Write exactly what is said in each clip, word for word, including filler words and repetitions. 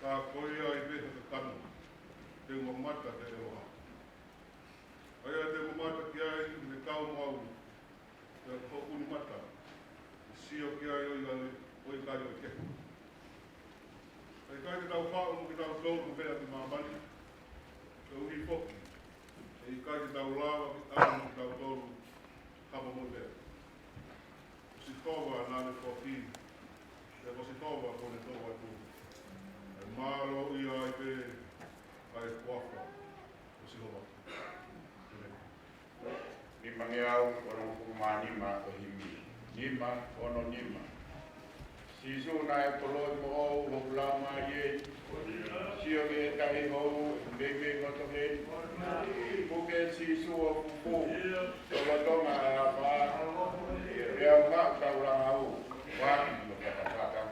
Ka ko ia ai pē ha kakano te u mamata ki he ʻofa, ʻa ia te u mamata ki ai, ʻe kau mo au, pea ko hoku ʻuni mata ʻe sio ki ai ʻo ʻikai, ʻo ʻikai ʻo ʻikai. ʻE ʻikai ke tau faʻu mo kitautolu ha meʻa ki māmani, koeʻuhi foki ʻe ʻikai ke tau lava ke ʻalu mo kitautolu ha momoʻi meʻa. Ko Sihova naʻa ne foaki, pea ko Sihova kuo ne tō atu. ʻE mālō ia ai pē ʻa e huafa ʻo Sihova. ʻĒmeni. Nimangeau onongofulu mā nima ʻo e himi. Nima ono nima. Sīsū naʻe poloʻi moʻou hoku laumālie. Sio ki he tahi hou, meimei loto heni. Puke Sīsū ʻo fufū, ʻo lolotonga ʻa e afā. Pea u maʻu taulanga hou, ua mo e fatafata.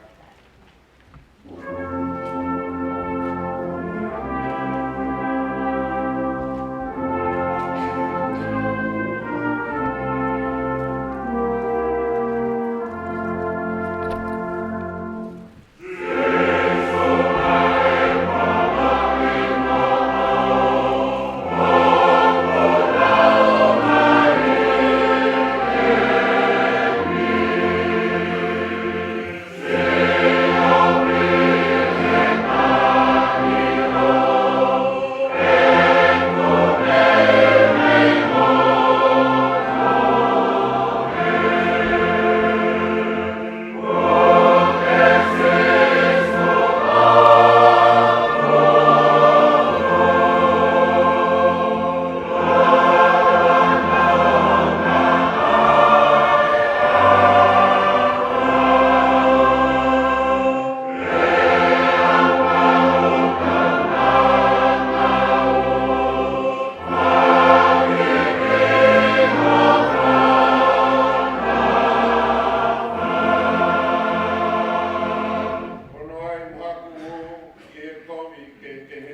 Ono ai mo haku ʻo ʻi he kovi kehekehe.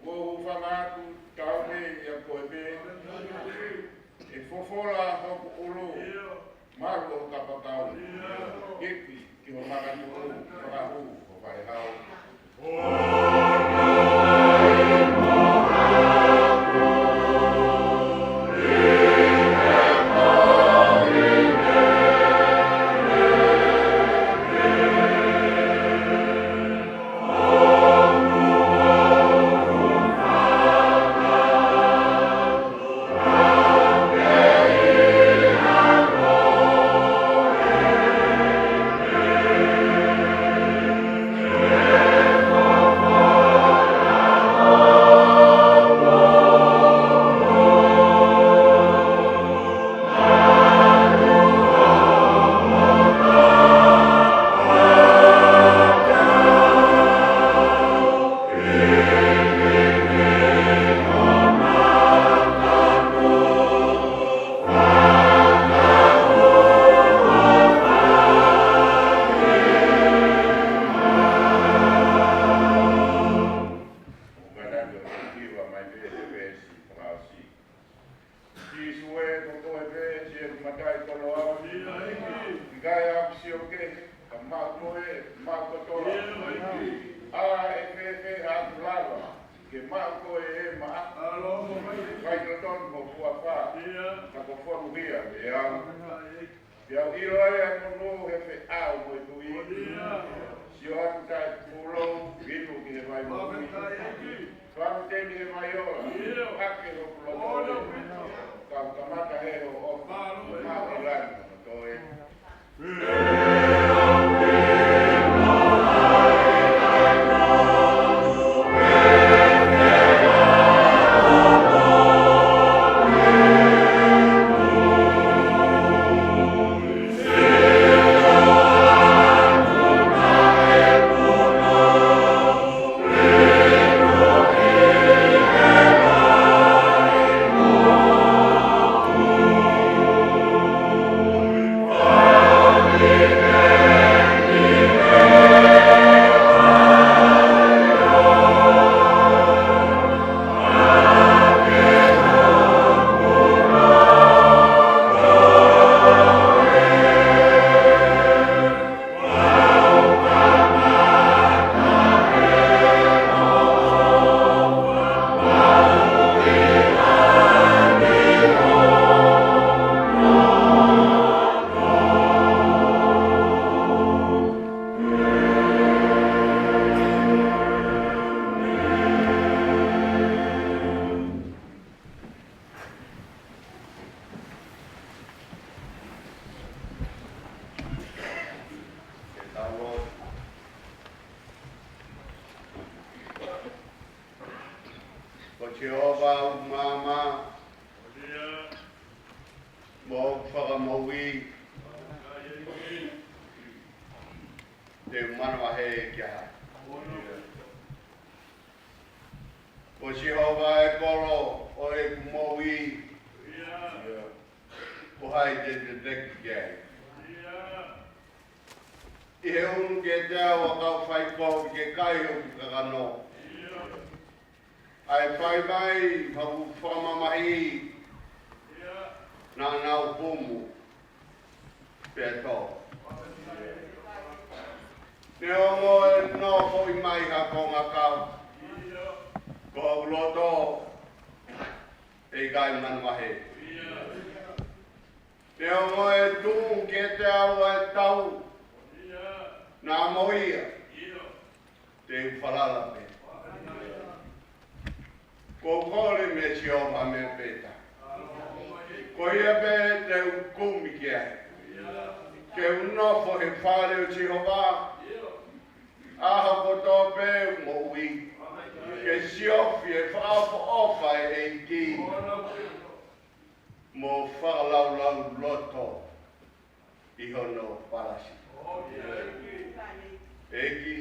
ʻOku ou hūfanga atu, taau pē ʻia koe pē. ʻE fofola hoku ʻulu, malu ʻo kapakau. Ipi ki ho makatuʻu, fakahū ho faʻehau. Sīsū ē, ko koe pē ʻoku mataʻikoloa. ʻIkai haʻaku sio kehe, ka maʻu koe, maʻu kotoa. ʻAi, ʻe fēfē haʻaku lava ke maʻu koe ʻe maʻa. Faitotonu ho huafa, ka ko fonu ia ʻe au. Pea u ʻilo ai ʻa e monū he feʻao mo e tui. Sio atu taʻe pulou, inu ki he vai moʻui. Fanu teni he vai ola, ake hoku loto. Kau kamata he hoʻo ʻofa, maʻu ʻi langi hono toe. Sihova ʻoku maama, mo ʻoku fakamoʻui, te u manavahē ki ha. Ko Sihova e kolo ʻo ʻeku moʻui, ko hai te u teteki ki ai? ʻI he unu kiate au ʻa e kau faikovi ke kai hoku kakano, ʻa e fai mai hoku fakamamahi naʻa nau pumu pea tō. Neongo ʻe nofoʻi mai ha kongakau, ko hoku loto ʻe ʻikai manavahē. Neongo ʻe tuʻu kiate au ʻa e tau, naʻa mo ia te u falala pē. Ko e kole meia Sihova meʻa pē taha, ko ia pē te u kumi ki ai. Ke u nofo he fale ʻo Sihova ʻaho kotoa pē ʻeku moʻui, ke siofi e fakaʻofoʻofa ʻa e ʻEiki, mo fakalaulauloto ʻi hono palasi. ʻEiki,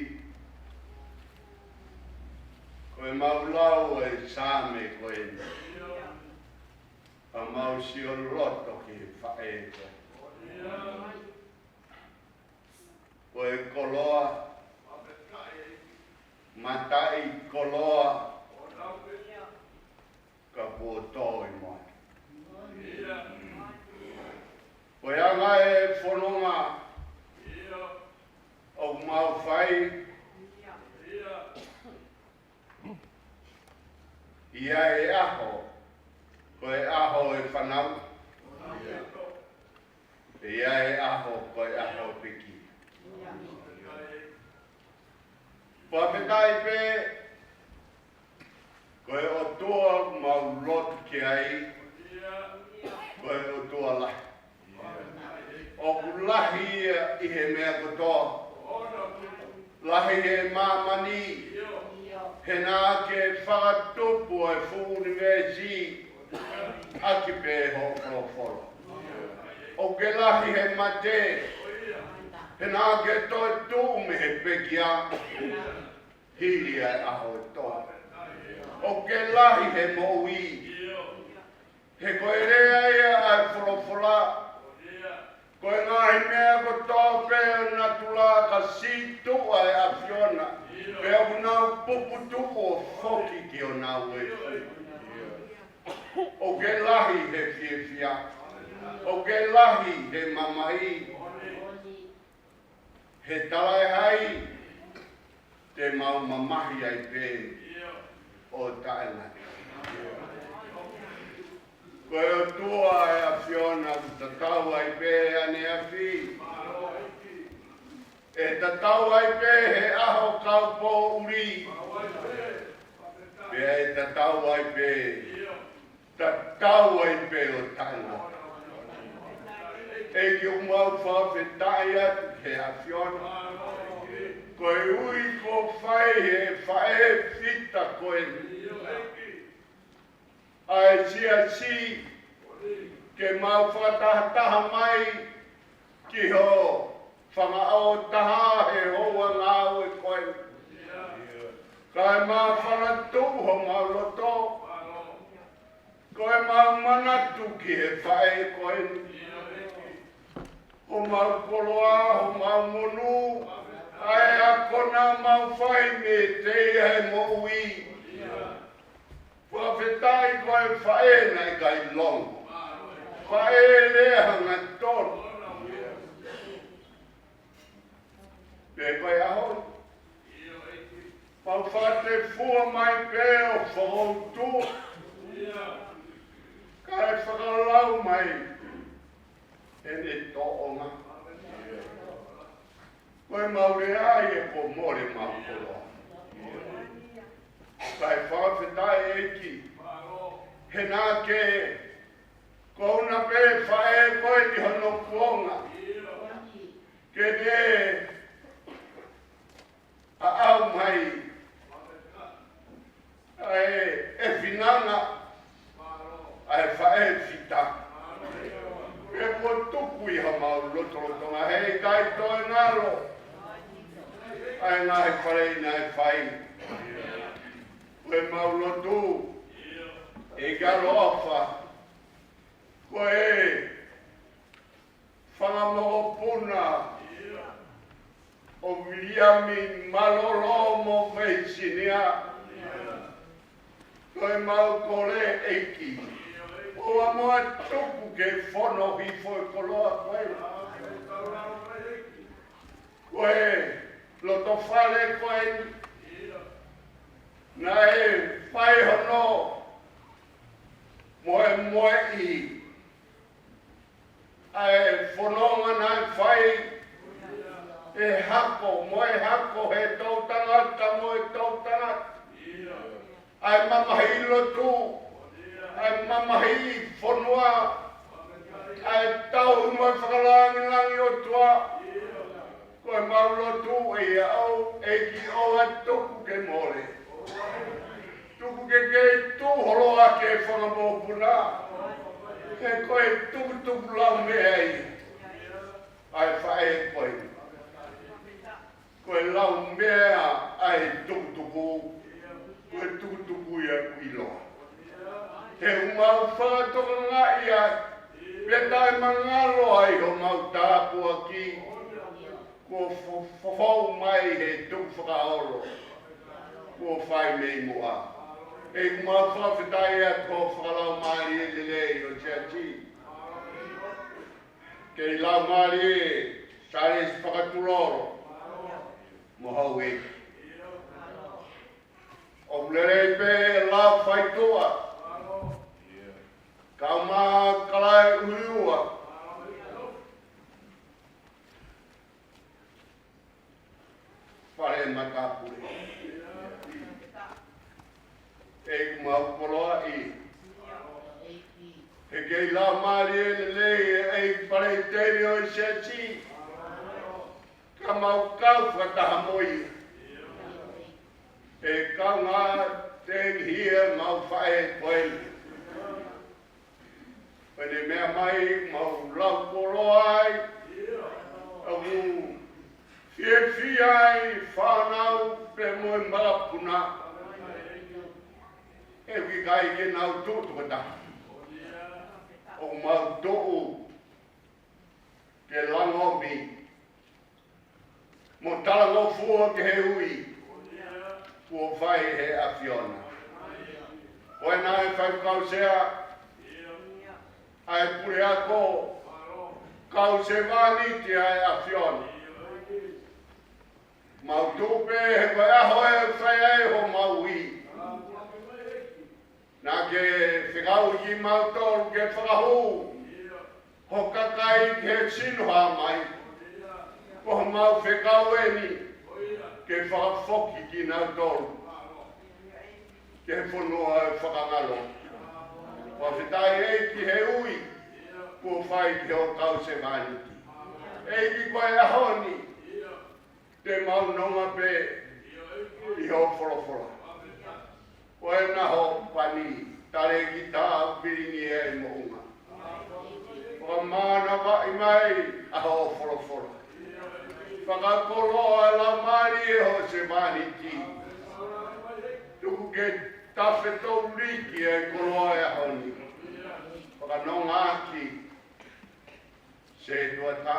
ko ʻemau lau ʻa e Saame ko eni, ka mau sio loto ki he faʻē ko ē. Ko e koloa, mataʻikoloa, ka kuo tō ʻi muʻa. Ko e anga e fononga ʻoku mau fai ʻi he ʻaho, ko e ʻaho e fanau. ʻI he ʻaho, ko e ʻaho pekia. Fakafetaʻi pē, ko e ʻOtua ʻoku mau lotu ki ai, ko e ʻOtua lahi. ʻOku lahi ia ʻi he meʻa kotoa. Lahi he māmani, he naʻa ke fakatupu ʻa e fuʻu ʻunivēsi, ʻaki pē hoʻo folofola. ʻOku ke lahi he mate, he naʻa ke toetuʻu mei he pekia, hili ʻa e ʻaho ʻe tolu. ʻOku ke lahi he moʻui, he ko e lea ia ʻa e folofola. Ko e ngaahi meʻa kotoa pē ʻo natula ka sītuʻa ʻa e ʻAfiona, pea ʻoku nau puputuʻu ʻo foki ki honau efu. ʻOku ke lahi he fiefia, ʻoku ke lahi he mamahi, he talaʻehai, te mau mamahi ai pē ʻo taʻengata. Ko e ʻOtua ʻa e ʻAfiona ʻoku tatau ai pē ʻaneafi, ʻe tatau ai pē he ʻaho kaupoʻuli, pea ʻe tatau ai pē, tatau ai pē ʻo taʻengata. ʻEiki, ʻoku mau fakafetaʻi atu he ʻAfiona. Koeʻuhi kuo fai he faʻē fita ko eni ʻa e siasi, ke mau fakatahataha mai ki ho fanga ʻo taha he houa ngāue ko eni. Kae mau fakatuʻu homau loto, ko ʻemau manatu ki he faʻē ko eni, homau koloa, homau monū, ʻa e ako naʻa mau fai mei he teia he moʻui. Fakafetaʻi ko e faʻē naʻe ʻikai longo, faʻē lea hangatonu. Pea ko e ʻaho ni, mau fakatefua mai pē ʻo fakautu, kae fakalau mai ʻene tōʻonga. Ko ʻemau lea ia kuo mole ʻemau koloa. Kae fakafetaʻi ʻEiki, he naʻa ke kouna pē faʻē ko eni hono kuonga, ke ne aʻau mai ʻa e, ʻe fina naʻe fai. Ko ʻemau lotu, ʻEiki ʻaloʻofa, ko e fanga mokopuna ʻo Viliami Malolo mo Veisinia. Ko ʻemau kole ʻEiki, ʻoua muʻa tuku ke fono hifo e koloa ko ē. Ko e loto fale ko ē naʻe fai hono moemoeʻi ʻa e fononga naʻe fai ʻe he hako mo e hako, he toʻutangata mo e toʻutangata. ʻA e mamahi lotu, ʻa e mamahi fonua, ʻa e tauhi mo e fakalangilangi ʻOtua. Ko ʻemau lotu ʻEiki, ʻEiki, ʻoua tuku ke mole. Tuku ke kei tuʻu holo ʻa e fanga mokopuna. He ko e tukutuku laumea ia ʻa e faʻē ko ē. Ko e laumea ʻa e tukutuku, ko e tukutuku ia ʻoku ʻiloa. He ʻoku mau fakatokangaʻi ai, pea taʻemangalo ai homau tāpuaki, kuo fo-, fofou mai he tukufakaholo kuo fai mei muʻa. ʻEiki, ʻoku mau fakafetaʻi atu ki ho fakalaumālie lelei ʻo e siasi. Kei laumālie Salesi Fakatulolo mo Hauʻeiki. ʻOku lelei pē ʻa e lau faituʻa, kau mai Kalaeʻuhiua, fale matāpule. ʻEiki, ʻoku mau koloaʻi, he kei laumālie lelei ʻa e palesiteni ʻo e siasi, ka mau kau fakataha mo ia. ʻE kaungā tengihia mau faʻē ko ē. Pea ne meʻa mai, mau lau koloa ai, ʻoku fiefia ai fānau pea mo e mokopuna. ʻOku ʻikai ke nau tuʻu tokotaha. ʻOku mau tuʻu ke langomi mo talangofua ki he ui kuo fai ʻe he ʻAfiona. Ko ena ʻe fai kau sea ʻa e puleako, kau sevāniti ʻa e ʻAfiona. Mau tuʻu pē he ko e ʻaho ʻe fai ai homau ui. Naʻa ke fekau kimautolu ke fakahū ho kakai ki he sino hā mai. Ko homau fekau eni ke fakafoki kinautolu ki he fonua ʻo e fakangalo. Fakafetaʻi ʻEiki he ui kuo fai ki ho kau sevāniti. ʻEiki, ko e ʻaho ni te mau nonga pē ʻi hoʻo folofola. Ko ena ho pani, talēkita ʻoku pilingi ʻi he moʻunga. Fakamānavaʻi mai ʻa hoʻo folofola. Fakakoloa e laumālie ʻo ho sevāniti. Tuku ke tafe touliki e koloa ʻo e ʻaho ni. Fakanonga ʻaki Setuata,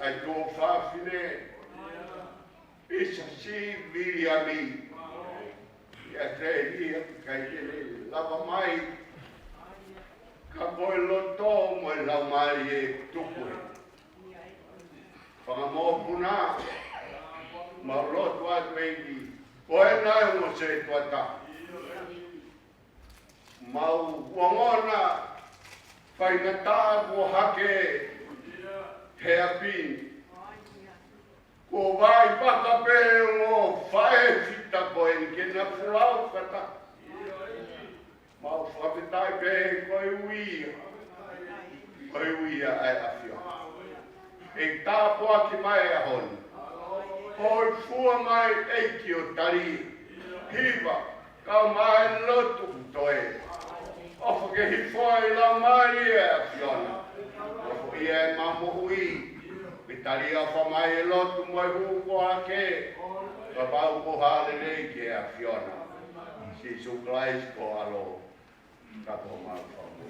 ʻa e tuofāfine, ʻi he siasi Viliami. ʻIa te ia ʻikai ke ne lava mai, ka ko e loto mo e laumālie ʻoku tuku ē. Fanga mokopuna, mau lotu atu ʻEiki, ko ena ʻa e ongo Setuata. Mau ongona faingataʻa kuo hake he ʻapi ni. Kuo vaivaka pē ongo faʻē fita ko eni ke na fulau kata. Mau fakafetaʻi pē ko e ui ia. Ko e ui ia ʻa e ʻAfiona. ʻE tāpuaki mai ʻa e ʻaho ni. Hōifua mai ʻEiki ʻo tali. Hiva, kau mai lotu toe. ʻOfa ke hifo ʻa e laumālie ʻo e ʻAfiona. ʻOfa ia ʻi he moʻui. ʻE Tali ʻofa mai e lotu mo e hū ko ake. Kapau ko ha lelei ki he ʻAfiona. Sīsū Kalaisi ko e ʻAlo. Ka ko mau famo.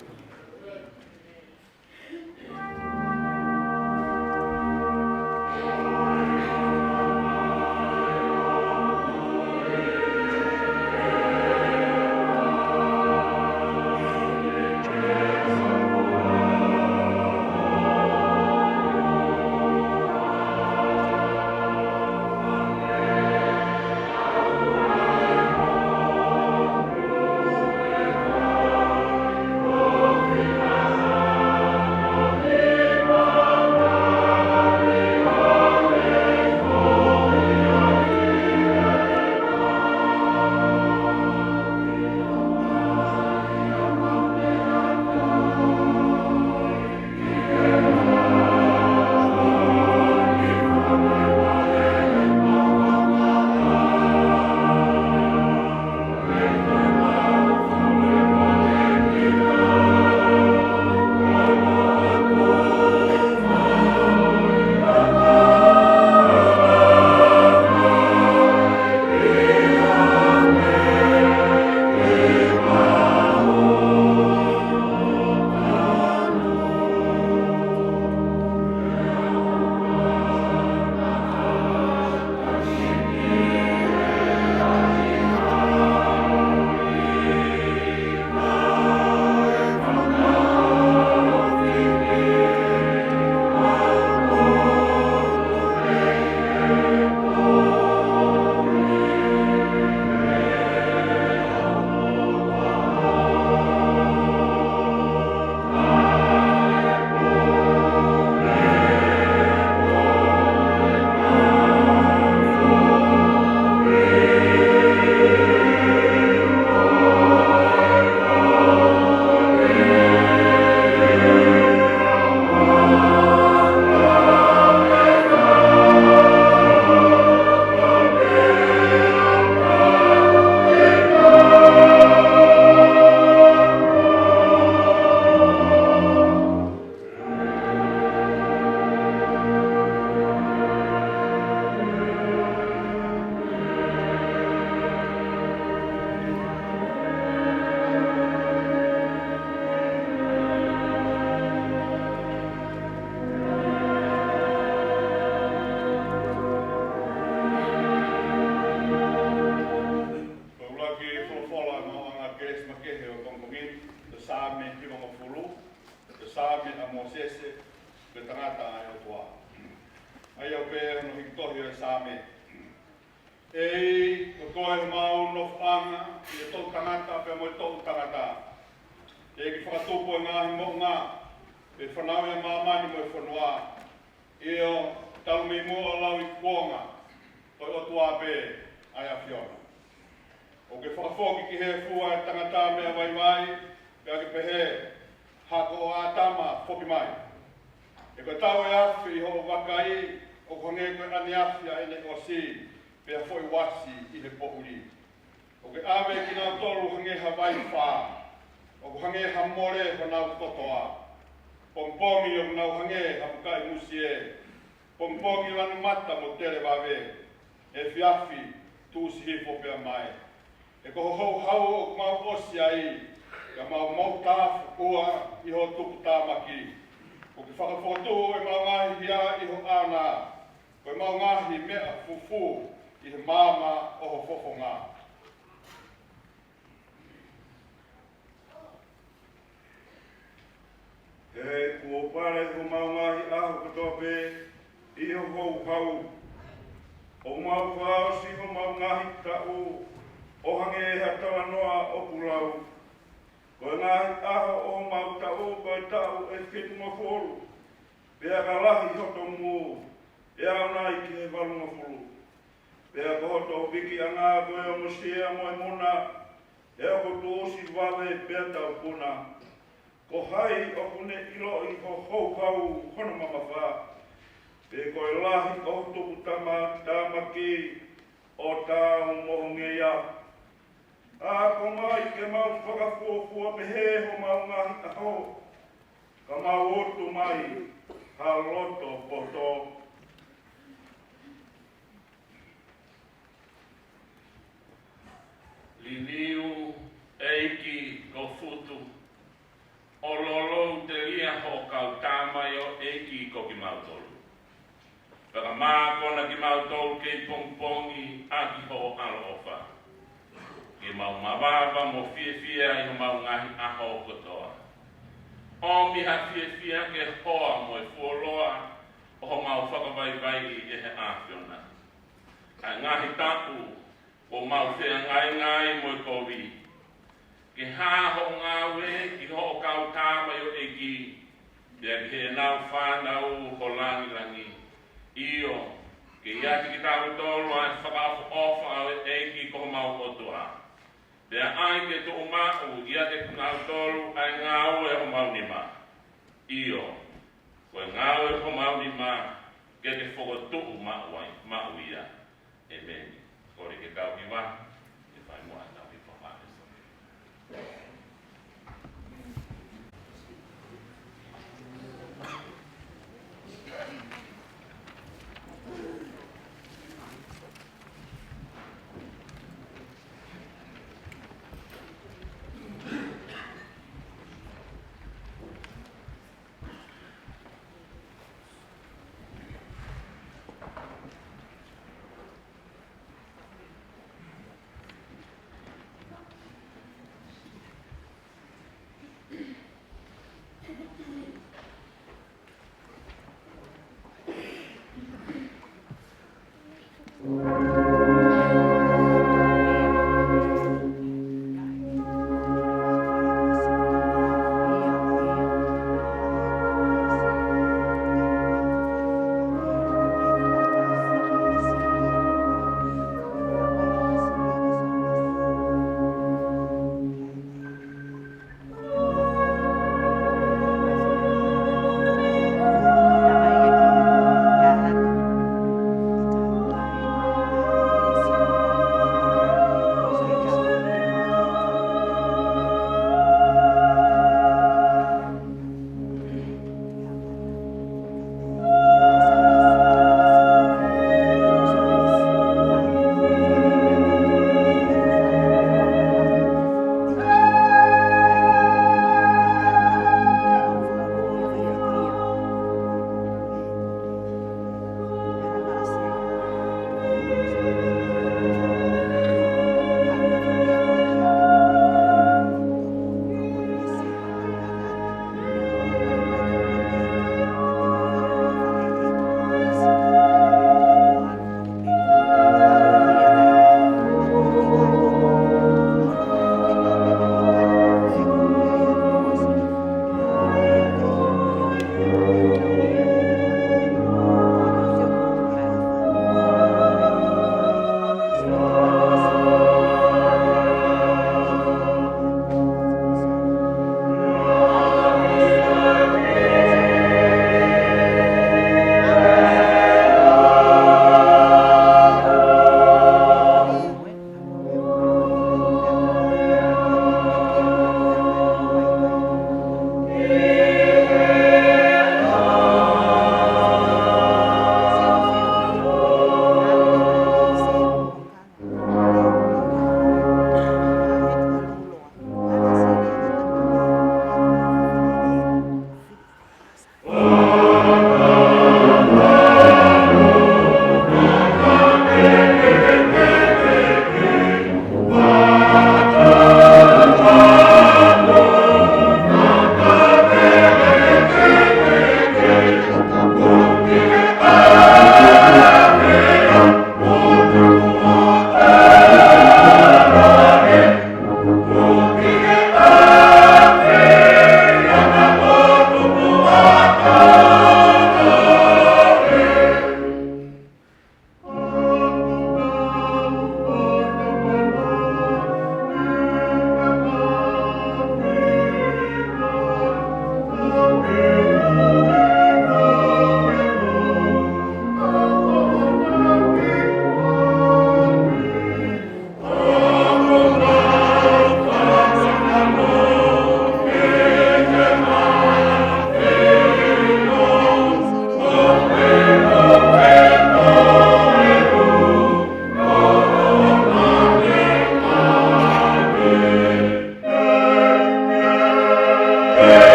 Ko e ʻuluaki folofola ʻa e maʻuʻanga kelesi makehe ʻo e pongipongi ni, ko e Saame hivangofulu, ko e Saame ʻa Mōsese, ko e tangata ʻa e ʻOtua. ʻA ia ʻoku pehē hono hiki tohi ʻo e Saame: ʻEiki, ko koe homau nofoʻanga ʻi he toʻu tangata pea mo e toʻu tangata. Teʻeki fakatupu ʻa e ngaahi moʻunga, pe fanauʻi ʻa māmani mo e fonua. ʻIo, talu mei muʻa ʻo lauikuonga, ko e ʻOtua pē ʻa e ʻAfiona. ʻOku ke fakafoki ki he efu ʻa e tangata meʻa vaivai, pea ke pehē, Hako ʻo ʻĀtama, foki mai. He ko e tau ʻe afe ʻi hoʻo vakai, ʻoku hangē ko e ʻaneafi ʻa ʻene ʻosi, pea foʻi uasi ʻi he poʻuli. ʻOku ke ʻave kinautolu hangē ha vai fā, ʻoku hangē ha mole honau kotoa. Pongipongi ʻoku nau hangē ha mukaʻi musie, pongipongi lanu mata mo tele vave, efiafi tuʻusi hifo pea mae. He ko ho houhau ʻoku mau ʻosi ai, ka mau mou tāfuʻua ʻi ho tuputāmaki. ʻOku ke fakafokotuʻu ʻemau ngaahi hia ʻi ho ʻaonga, ko ʻemau ngaahi meʻa fufū ʻi he maama ʻo ho fofonga. He kuo pale homau ngaahi ʻaho kotoa pē ʻi ho houhau. ʻOku mau fakaʻosi homau ngaahi taʻu ʻo hangē ha talanoa ʻoku lau. Ko e ngaahi ʻaho ʻo homau taʻu ko e taʻu ʻe fitungofulu, pea ka lahi hoto mū, ʻe aʻu nai ki he valungofulu. Pea ko hoto pikiʻanga ko e ongosia mo e muna, he ʻoku tuʻusi vave pea taupuna. Ko hai ʻoku ne ʻiloʻi ho houhau hono mamafa, pe ko e lahi ʻo ho tuputāmaki ʻo taau mo ho ngeia? Ako mai ke mau fakafuofua pehē homau ngaahi ʻaho, ka mau utu mai ha loto poto. Fakamākona kimautolu kei pongipongi ʻaki hoʻo ʻaloʻofa, ke mau mavava mo fiefia ʻi homau ngaahi ʻaho kotoa. ʻOmi ha fiefia ke hoa mo e fuoloa ʻo homau fakavaivaiʻi ʻe he ʻAfiona. ʻA e ngaahi tapu kuo mau feangaingai mo e kovi, ke hā hoʻo ngāue ki hoʻo kautaha mai ʻo e ʻEiki, pea ki heʻenau fānau ho langilangi. ʻIo, ke ʻiate kitautolu ʻa e fakaʻofoʻofa ʻo e ʻEiki ko homau ʻOtua, pea ʻai ke tuʻumaʻu ʻiate kinautolu ʻa e ngāue ʻa homau nima. ʻIo, ko e ngāue ʻa homau nima, ke ke fokotuʻu maʻu ai, maʻu ia. ʻEmeni. Kole ke tau hiva, ke fai muʻa ʻetau hiva.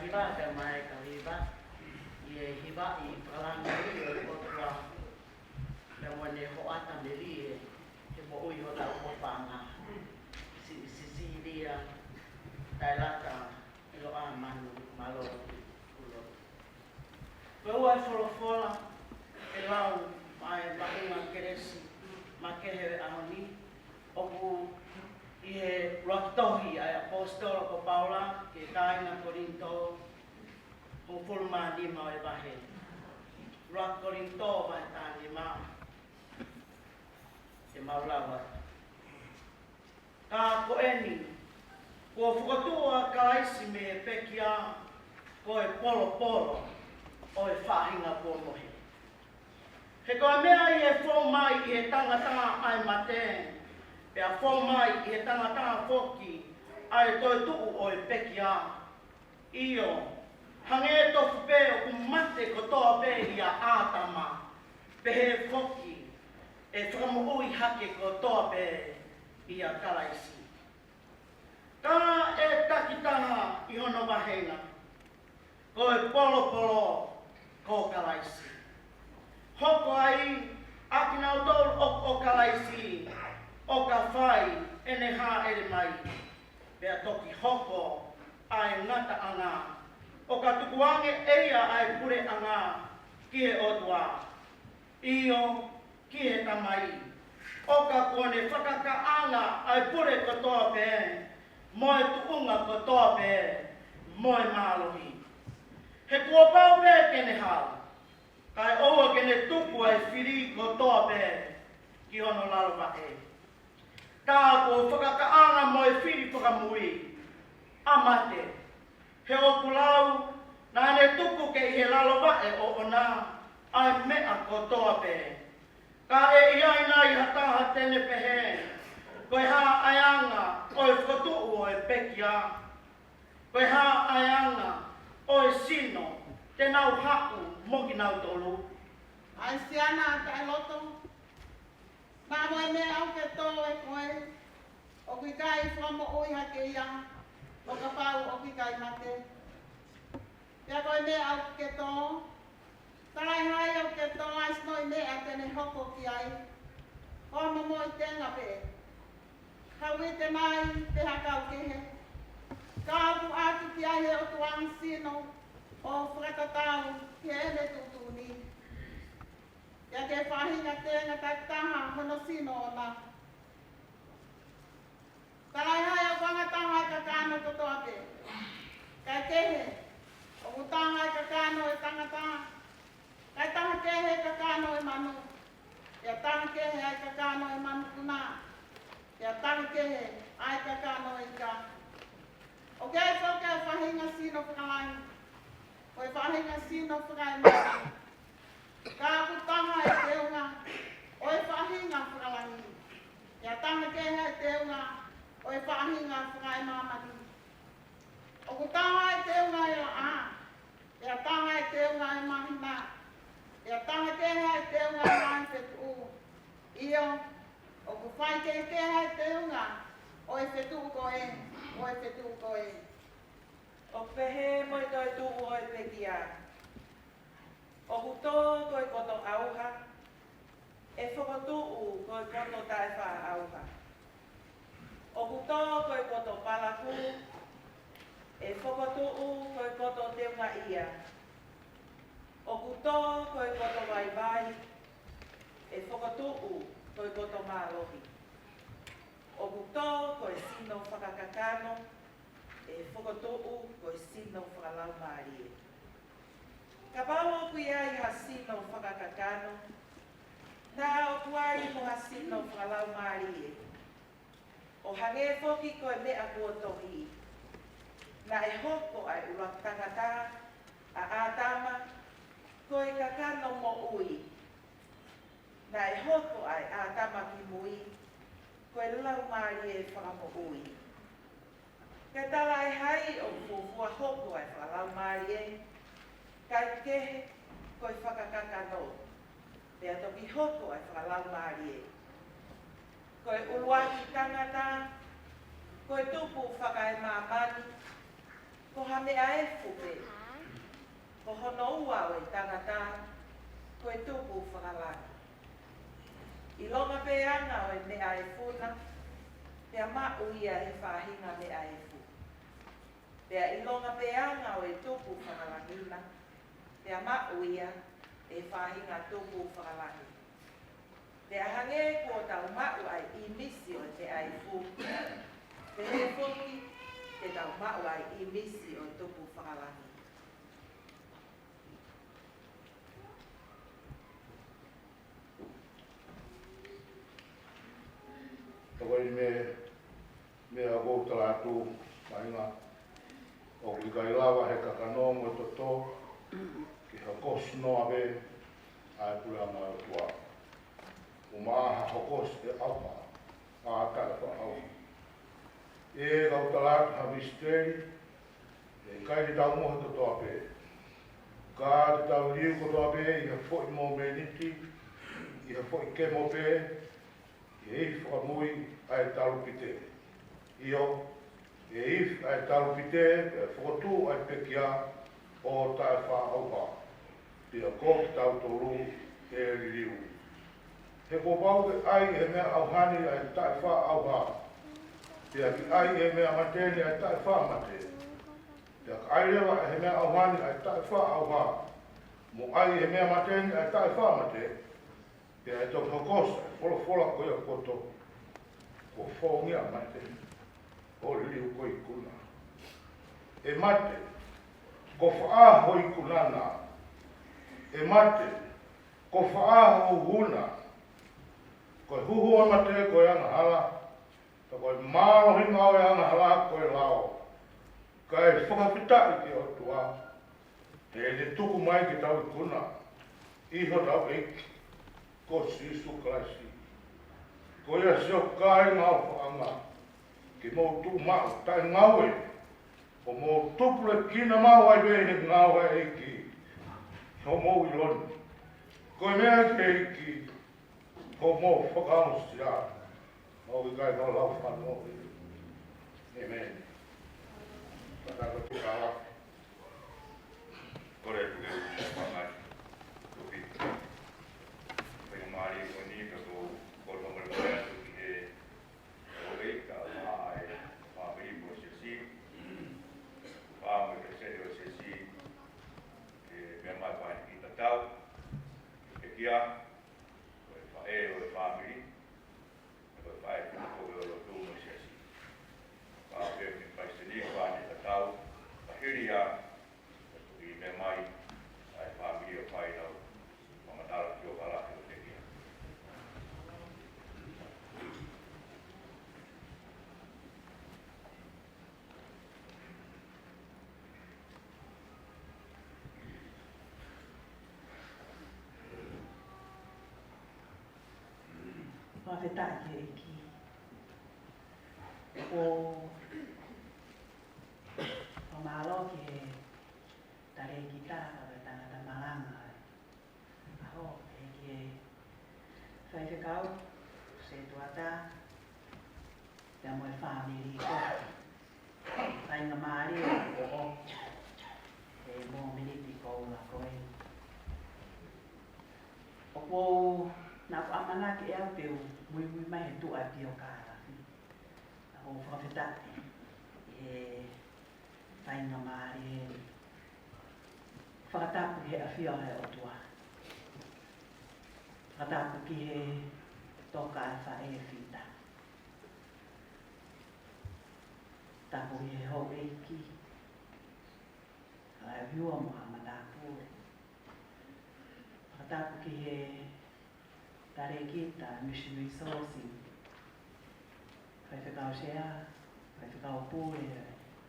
Pea mai ka hiva, ʻi he hiva ʻi fakalanga ʻi he ʻOtua, pea mo ʻene hoʻata melie, he moʻui hotau ʻofaʻanga. Si-, Sisilia Tailata ʻIloa Manu Malo Kulo. Ko e ua e folofola ʻe lau mai maʻunga kelesi makehe ʻaho ni, ʻoku ʻi he ʻuluaki tohi ʻa e ʻaposetolo ko Paula ki he kāinga Kolinitō, hongofulu mā nima ʻo e vahe. ʻUluaki Kolinitō vahe taha nima, te mau lau atu. Ka ko eni, kuo fokotuʻu ʻa Kalaisi mei he pekia, ko e polopolo ʻo e faʻahinga kuo mohe. He ko e meʻa ʻi he fou mai ʻi he tangata ʻa e mate, pea fou mai ʻi he tangata foki ʻa e toetuʻu ʻo e pekia. ʻIo, hangē tofu pē ʻoku mate kotoa pē ʻia ʻĀtama, pehē foki ʻe fakamoʻui hake kotoa pē ʻia Kalaisi. Ka ʻe takitaha ʻi hono vāhenga, ko e polopolo ko Kalaisi. Hoko ai ʻa kinautolu ʻoku ʻo Kalaisi, ʻo ka fai ʻene hāʻele mai, pea toki hoko ʻa e ngataʻanga, ʻo ka tukuange ʻe ia ʻa e puleʻanga ki he ʻOtua, ʻio, ki he Tamai, ʻo ka kuo ne fakakakaʻanga ʻa e pule kotoa pē, mo e tuʻunga kotoa pē, mo e mālohi. He kuo pau pē ke ne hao, kae ʻoua ke ne tuku ʻa e fili kotoa pē ki hono lalo vaʻe. Ka kuo fakakakaʻanga mo e fili fakamui ʻa mate. He ʻoku lau, naʻa ne tuku ke ʻi he lalo vaʻe ʻoʻona ʻa e meʻa kotoa pē. Ka ʻe ʻi ai nai ha taha te ne pehē, ko e hā ʻa e anga ʻo e fokotuʻu ʻo e pekia? Ko e hā ʻa e anga ʻo e sino te nau haʻu mo kinautolu? ʻA e siana taʻeloto, naʻa mo e meʻa ʻoku ke tō ʻe koe, ʻoku ʻikai fakamoʻui hake ia, ʻo kapau ʻoku ʻikai mate. Pea ko e meʻa ʻoku ke tō, talaʻehai ʻoku ke tō ʻa e sinoʻi meʻa te ne hoko ki ai, ko ha momoʻi tenga pē, ha uite mai pe ha kau kehe, ka ʻoku ʻatu ki ai ʻe he ʻOtua ʻa e sino ʻo fakatatau ki heʻene tuʻutuʻuni. Pea ke faʻahinga tenga takitaha hono sino ʻoʻona. Talaʻehai ʻoku angataha ʻa e kakano kotoa pē, kae kehe, ʻoku taha ʻa e kakano ʻo e tangata, kae taha kehe ʻa e kakano ʻo e manu, pea taha kehe ʻa e kakano ʻo e manupuna, pea taha kehe ʻa e kakano ʻo e ika. ʻOku ʻi ai foki ʻa e faʻahinga sino fakalangi, ko e faʻahinga sino fakaemāmani. Ka ʻoku taha ʻa e teunga ʻo e faʻahinga fakalangi, pea taha kehe ʻa e teunga ʻo e faʻahinga fakaemāmani. ʻOku taha ʻa e teunga ʻo e laʻā, pea taha ʻa e teunga ʻo e māhina, pea taha kehe ʻa e teunga ʻo e ngaahi fetuʻu. ʻIo, ʻoku faikehekehe ʻa e teunga ʻo e fetuʻu ko ē, ʻo e fetuʻu ko ē. ʻOku pehē mo e toetuʻu ʻo e pekia. ʻOku tō ko e koto ʻauha, ʻe fokotuʻu ko e koto taʻefaʻaʻauha. ʻOku tō ko e koto palaku, ʻe fokotuʻu ko e koto teungaʻia. ʻOku tō ko e koto vaivai, ʻe fokotuʻu ko e koto mālohi. ʻOku tō ko e sino fakakakano, ʻe fokotuʻu ko e sino fakalaumālie. Kapau ʻoku ʻi ai ha sino fakakakano, naʻa ʻoku ʻi ai mo ha sino fakalaumālie. ʻO hangē foki ko e meʻa kuo tohi, naʻe hoko ʻa e ʻuluaki tangata, ʻa ʻĀtama, ko e kakano moʻui. Naʻe hoko ʻa e ʻĀtama kimui, ko e laumālie fakamoʻui. Kae talaʻehai ʻoku fuofua hoko ʻa e fakalaumālie, kae kehe ko e fakakakano, pea toki hoko ʻa e fakalaumālie. Ko e ʻuluaki tangata, ko e tupu fakaemāmani, Ko ha meʻa efu pē, ko hono ua ʻo e tangata, ko e tupu fakalangi. ʻIlonga pē anga ʻo e meʻa efu na, pea maʻu ia ʻe he faʻahinga meʻa efu. Pea ʻilonga pē anga ʻo e tupu fakalangi na, pea maʻu ia ʻe he faʻahinga tupu fakalangi. Pea hangē kuo tau maʻu ʻa e ʻīmisi ʻo e meʻa efu, pehē foki te tau maʻu ʻa e ʻīmisi ʻo e tupu fakalangi. Tokoni me meʻa ʻoku ou tala atu, kāinga, ʻoku ʻikai lava ʻe he kakano mo e toto ke hokosi noa pē ʻa e puleʻanga ʻo e ʻOtua. ʻOku maʻa ha hokosi ʻe ʻauha, ʻa e taʻefaʻaʻauha. ʻE kau tala atu ha misiteli, ʻe ʻikai te tau mohe kotoa pē. Ka te tau liliu kotoa pē ʻi ha foʻi mōmeniti, ʻi ha foʻi kemo pē, ʻe ifi fakamui ʻa e talupite. ʻIo, ʻe ifi ʻa e talupite, pea fokotuʻu ʻa e pekia ʻo taʻefaʻaʻauha. Pea ko kitautolu ʻe liliu. He kuo pau ke ʻai ʻe he meʻa ʻauha ni ʻa e taʻefaʻaʻauha. Pea ke ʻai ʻe he meʻa mate ni ʻa e taʻefaʻamate. Pea ka ʻai leva ʻe he meʻa ʻauha ni ʻa e taʻefaʻaʻauha, mo ʻai ʻe he meʻa mate ni ʻa e taʻefaʻamate, pea ʻe toki hokosi ʻa e folofola ko ia poto, kuo fōngia mai pē ʻo liliu ko e ikuna. ʻE mate, ko fē ho ikuna na? ʻE mate, ko fē ho huhu na? Ko e huhu ʻo e mate ko e angahala, ka ko e mālohinga ʻo e angahala ko e lao. Kae fakafetaʻi ki he ʻOtua, he ne tuku mai ke tau ikuna ʻi hotau ʻEiki ko Sīsū Kalaisi. Ko ia siʻoku kāinga ʻofaʻanga, ke mou tuʻu maʻu taʻengaue, ʻo mou tupulekina maʻu ai pē ʻi he ngāue ʻa e ʻEiki, ʻi hoʻomou ʻilo ni ko e meʻa ki he ʻEiki, ko hoʻomou fakaongosia, ʻoku ʻikai ko e lau fano. ʻĒmeni. Fakatapu ki he ʻOtua. Kole atu ke u fakamanatu. Tupi. Faingamālie ko eni, pea ʻoku ou kole mo e kole atu ki he ʻOtua, kae ʻumaʻā e fāmili mo e siasi, pea mo e peresiteni ʻo e siasi, ke meʻa mai ʻo fai kiʻi tatau, pekia, ko e faʻē ʻo e fāmili, ko e faʻē foki ʻo e lotu mo e siasi. Pea pehē ki he palesiteni, fai e tatau, pea hili ia, ʻe toki meʻa mai ʻa e fāmili ʻo fai ʻenau fakamatala ki he ʻofa lahi ʻo e pekia. Fakafetaʻi ki he ʻEiki. ʻOku ou fakamālō ki he talēkita, ko e tangata malanga ʻo e ʻaho, pehē ki he faifekau, setuata, pea mo e fāmili ko ē. Faingamālie ʻo ʻomi e mōmeniti koula ko ē. ʻOku ou, naʻa ku ʻamanaki ʻe au te u muimui mai he tuʻa ʻi Piokalafi. Naʻa ku fakafetaʻi he faingamālie. Fakatapu ki he ʻafio ʻa e ʻOtua. Fakatapu ki he toka ʻa e faʻē fita. Tapu ki he houʻeiki, Laehiua mo Haʻa Matāpule. Fakatapu ki he talēkita, Mission Resource, faifekau sea, faifekau pule,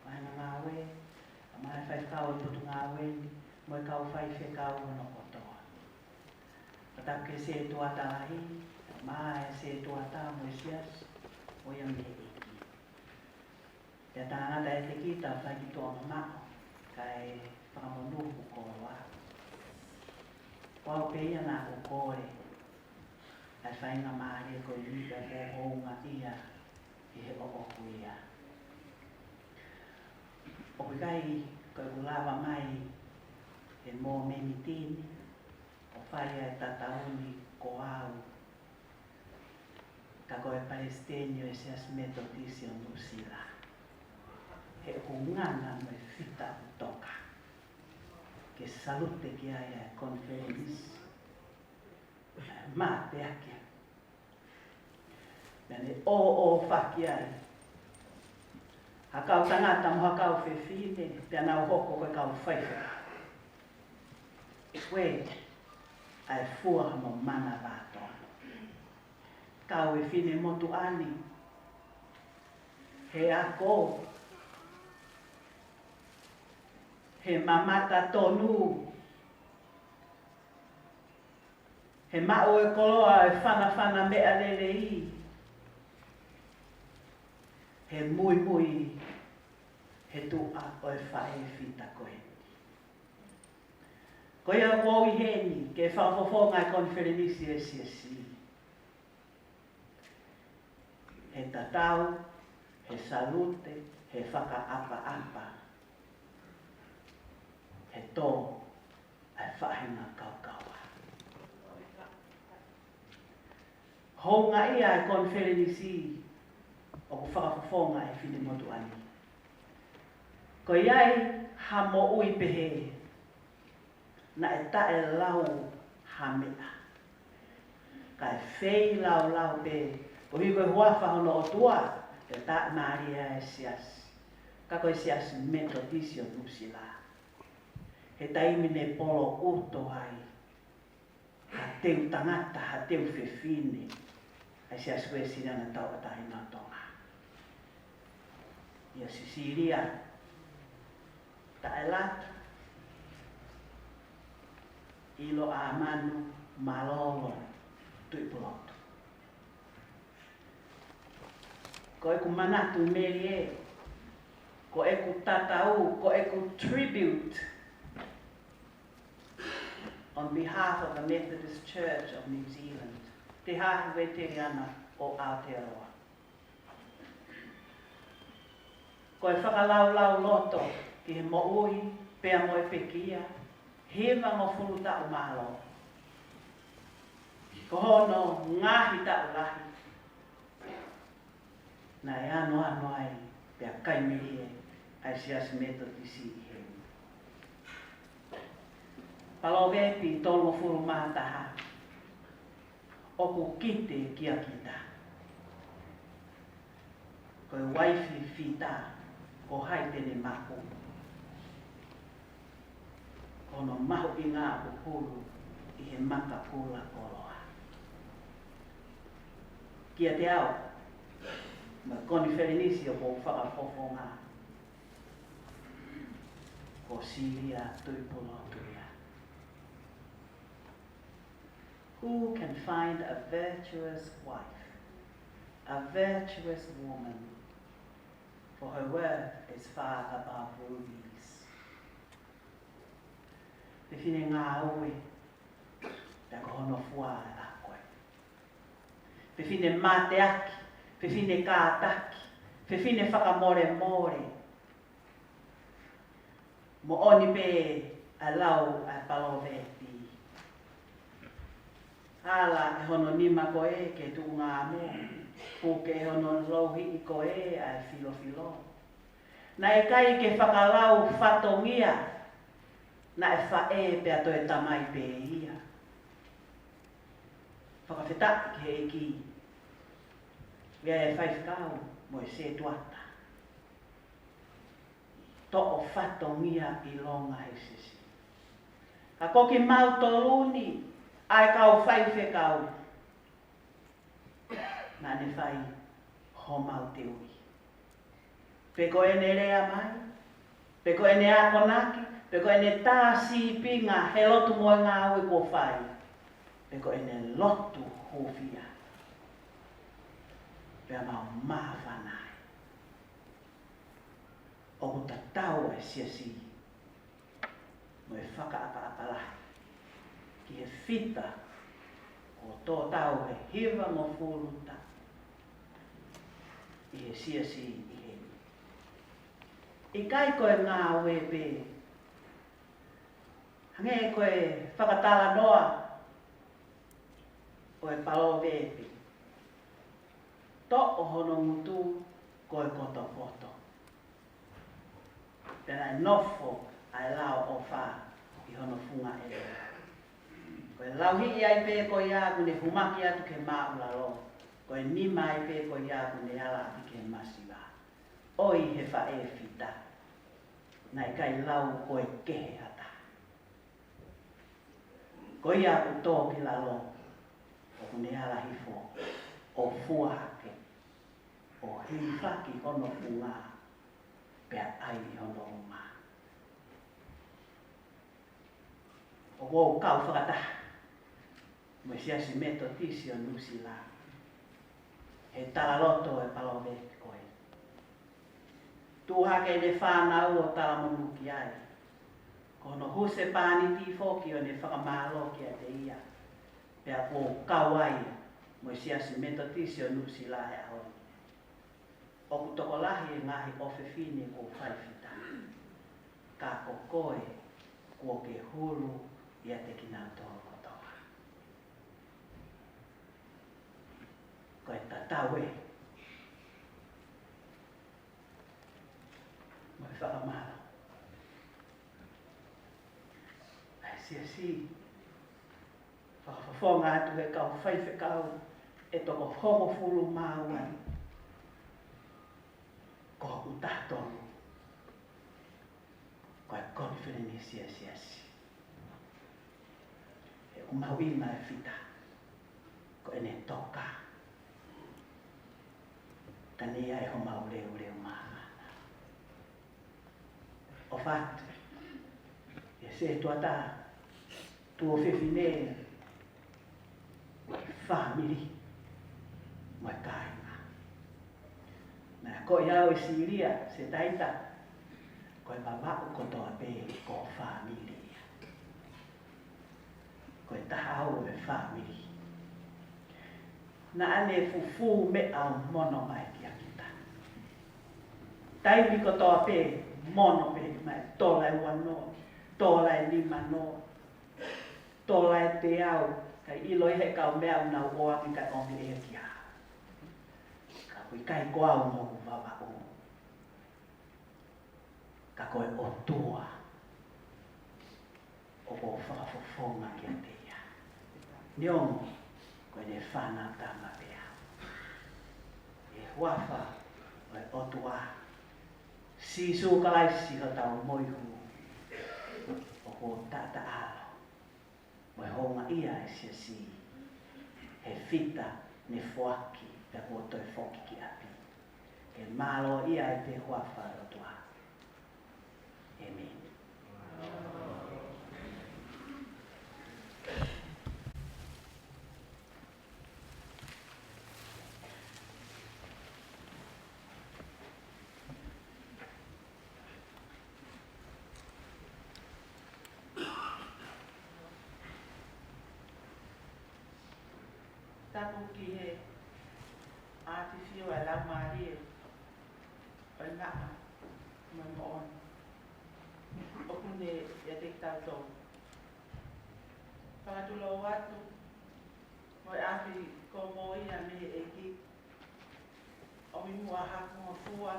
vahenga ngāue, kae ʻumaʻā e faifekau ʻo e potungāue ni, mo e kau faifekau hono kotoa. Fakatapu ki he setuata lahi, kae ʻumaʻā e setuata mo e siasi, ʻoku ʻi ai mei he ʻEiki. Pea tangata ʻiate kita ʻoku fai ki tuʻa mamaʻo, kae fakamonū hoku koloa. Ko au pē ia naʻa ku kole, ʻa e faingamālie ko eni pea ʻoku ou houngaʻia ʻi he ʻoʻoku ia. ʻOku ʻikai ko ʻeku lava mai he mōmeniti ni ʻo fai ʻa e tatau ni ko au, ka ko e Palesiteni ʻo e Siasi Metotisi ʻo Nuʻusila. He ʻoku ngana mo e fita ʻoku toka ke salute ki ai ʻa e konifelenisi, ʻa e mateaki. Pea ne ʻōʻōfaki ai ha kau tangata mo ha kau fefine, pea nau hoko ko e kau faifekau. Ko e ʻa e fua mo manava tonu. Kau e finemotuʻa ni he ako, he mamata tonu, he maʻu e koloa ʻo e fanafana meʻa lelei, he muimui he tuʻa ʻo e faʻē fita ko eni. Ko ia ʻoku ou ʻi heni ke fakafofonga e konifelenisi ʻa e Siasi. He tatau, he salute, he fakaʻapaʻapa, he tō ʻa e faʻahinga kaukaua. Houngaʻia e konifelenisi ʻoku fakafofonga ʻe he finemotuʻa ni. Ko ia ai ha moʻui pehē naʻe taʻelau ha meʻa, kae feilaulau pē koeʻuhi ko e huafa hono ʻOtua, ʻe taʻe mālie ʻa e Siasi, ka ko e Siasi Metotisi ʻo Nuʻusila. He taimi ne polo ʻuto ai ha teu tangata, ha teu fefine ʻa e Siasi Uēsiliana Tauʻatāina ʻo Tonga, ʻia Sisilia Taʻelata ʻIloʻamanu Malolo Tuʻipulotu. Ko ʻeku manatu, Melie, ko ʻeku tatau, ko ʻeku tribute on behalf of the Methodist Church of New Zealand, Te Hāhi Uētiliana ʻo Aotearoa. Ko e fakalaulauloto ki he moʻui pea mo e pekia, hivangofulu taʻu mālō. Ko hono ngaahi taʻu lahi naʻe anoano ai pea kai melie ʻa e Siasi Metotisi ʻi heni. Palōvepi tolungofulu mā taha, ʻoku kite kia kita. Ko e uaifi fita, ko hai te ne maʻu? Ko hono mahuʻinga ʻoku hulu ʻi he maka kula koloa. Kiate au, mo e konifelenisi ʻoku ou fakafofonga, ko Silia Tuʻipulotu ia. Who can find a virtuous wife, a virtuous woman? For her worth is far above rubies. Fefine ngāue, pea ko hono fua ʻa koe. Fefine mateaki, fefine kātaki, fefine fakamolemole. Moʻoni pē ʻa e lau ʻa e palōvepi. Ala ʻe hono nima ko ē ki he tuʻunga mo, puke ʻe hono louhiʻi ko ē ʻa e filofilo. Naʻe ʻikai ke fakalau fatongia, naʻe faʻē pea toe tamai pē ia. Fakafetaʻi ki he ʻEiki, ʻa e faifekau mo e setuata. Toʻo fatongia ʻilonga he Siasi. Ka ko kimautolu ni ʻa e kau faifekau, naʻa ne fai homau teuʻi. Pe ko ʻene lea mai, pe ko ʻene akonaki, pe ko ʻene tā sīpinga he lotu mo e ngāue kuo fai, pe ko ʻene lotu hūfia, pea mau māfana ai. ʻOku tatau e Siasi mo e fakaʻapaʻapa lahi ki he fita kuo tō tau he hivangofulu taʻu ʻi he Siasi ʻi heni. ʻIkai ko e ngāue pē. Hangē ko e fakatalanoa ʻo e palōveepi. Toʻo hono ngutu ko e kotopoto. Pea naʻe nofo ʻa e lao ʻofa ʻi hono funga ʻelelo. Ko e lauhiʻi ai pē ko ia kuo ne humaki atu ki he māʻulalo. Ko e nima ai pē ko ia kuo ne ala ʻapi ki he masiva. ʻOi he faʻē fita. Naʻe ʻikai lau ko e kehe ha taha. Ko ia kuo tō ki lalo, ʻoku ne ala hifo ʻo fua hake, ʻo hilifaki hono funga, pea ʻai hono uma. ʻOku ou kau fakataha mo e Siasi Metotisi ʻo Nuʻusila he talaloto ʻo e palōveepi ko ē. Tuʻu hake ʻene fānau ʻo talamonū ki ai. Ko hono husepāniti foki ʻo ne fakamālō kiate ia. Pea ʻoku ou kau ai mo e Siasi Metotisi ʻo Nuʻusila he ʻaho ni. ʻOku tokolahi e ngaahi ʻofefine kuo fai fita. Ka ko koe kuo ke hulu ʻiate kinautolu kotoa. Ko e tatau ē. Mo e fakamālō. ʻA e Siasi. Fakafofonga atu he kau faifekau ʻe toko hongofulu mā ua. Ko ʻetau taha tolu. Ko e konifelenisi ʻa e Siasi. He ʻoku mahuʻinga e fita. Ko ʻene toka. Ka ne ʻi ai homau leuleu māfana. ʻOfa atu. ʻI he setuata. Tuofefine. Fāmili. Mo e kāinga. Naʻe ko ia ʻo e Silia, Setaita. Ko e Vavaʻu kotoa pē ko e fāmili ia. Ko e taha au ʻo e fāmili. Naʻa ne fufū meʻa ʻo mono mai kia kita. Taimi kotoa pē, mono pē mai, tola ʻe ua noa, tola ʻe nima noa, tola ʻe teau, kae ʻilo ʻe he kau meʻa ʻoku nau ʻoange kae ʻomi ʻe ia kia. Ka ʻoku ʻikai ko au mo ʻeku Vavaʻu. Ka ko e ʻOtua ʻoku ou fakafofonga kiate ia. Neongo ko ʻene fānau tama pē au. ʻI he huafa ʻo e ʻOtua, Sīsū Kalaisi hotau Moihū, ʻoku ou taʻataʻalo mo e houngaʻia e Siasi he fita ne foaki pea kuo toe foki ki ʻapi. Ke mālō ia ʻi he huafa ʻo e ʻOtua. ʻĒmeni. Tapu ki he ʻafio ʻa e Laumālie ʻo e ngaahi moʻoni ʻoku ne ʻiate kitautolu. Fakatulou atu mo e ʻafio ko ia mei he ʻEiki. ʻOmi muʻa haku ngofua,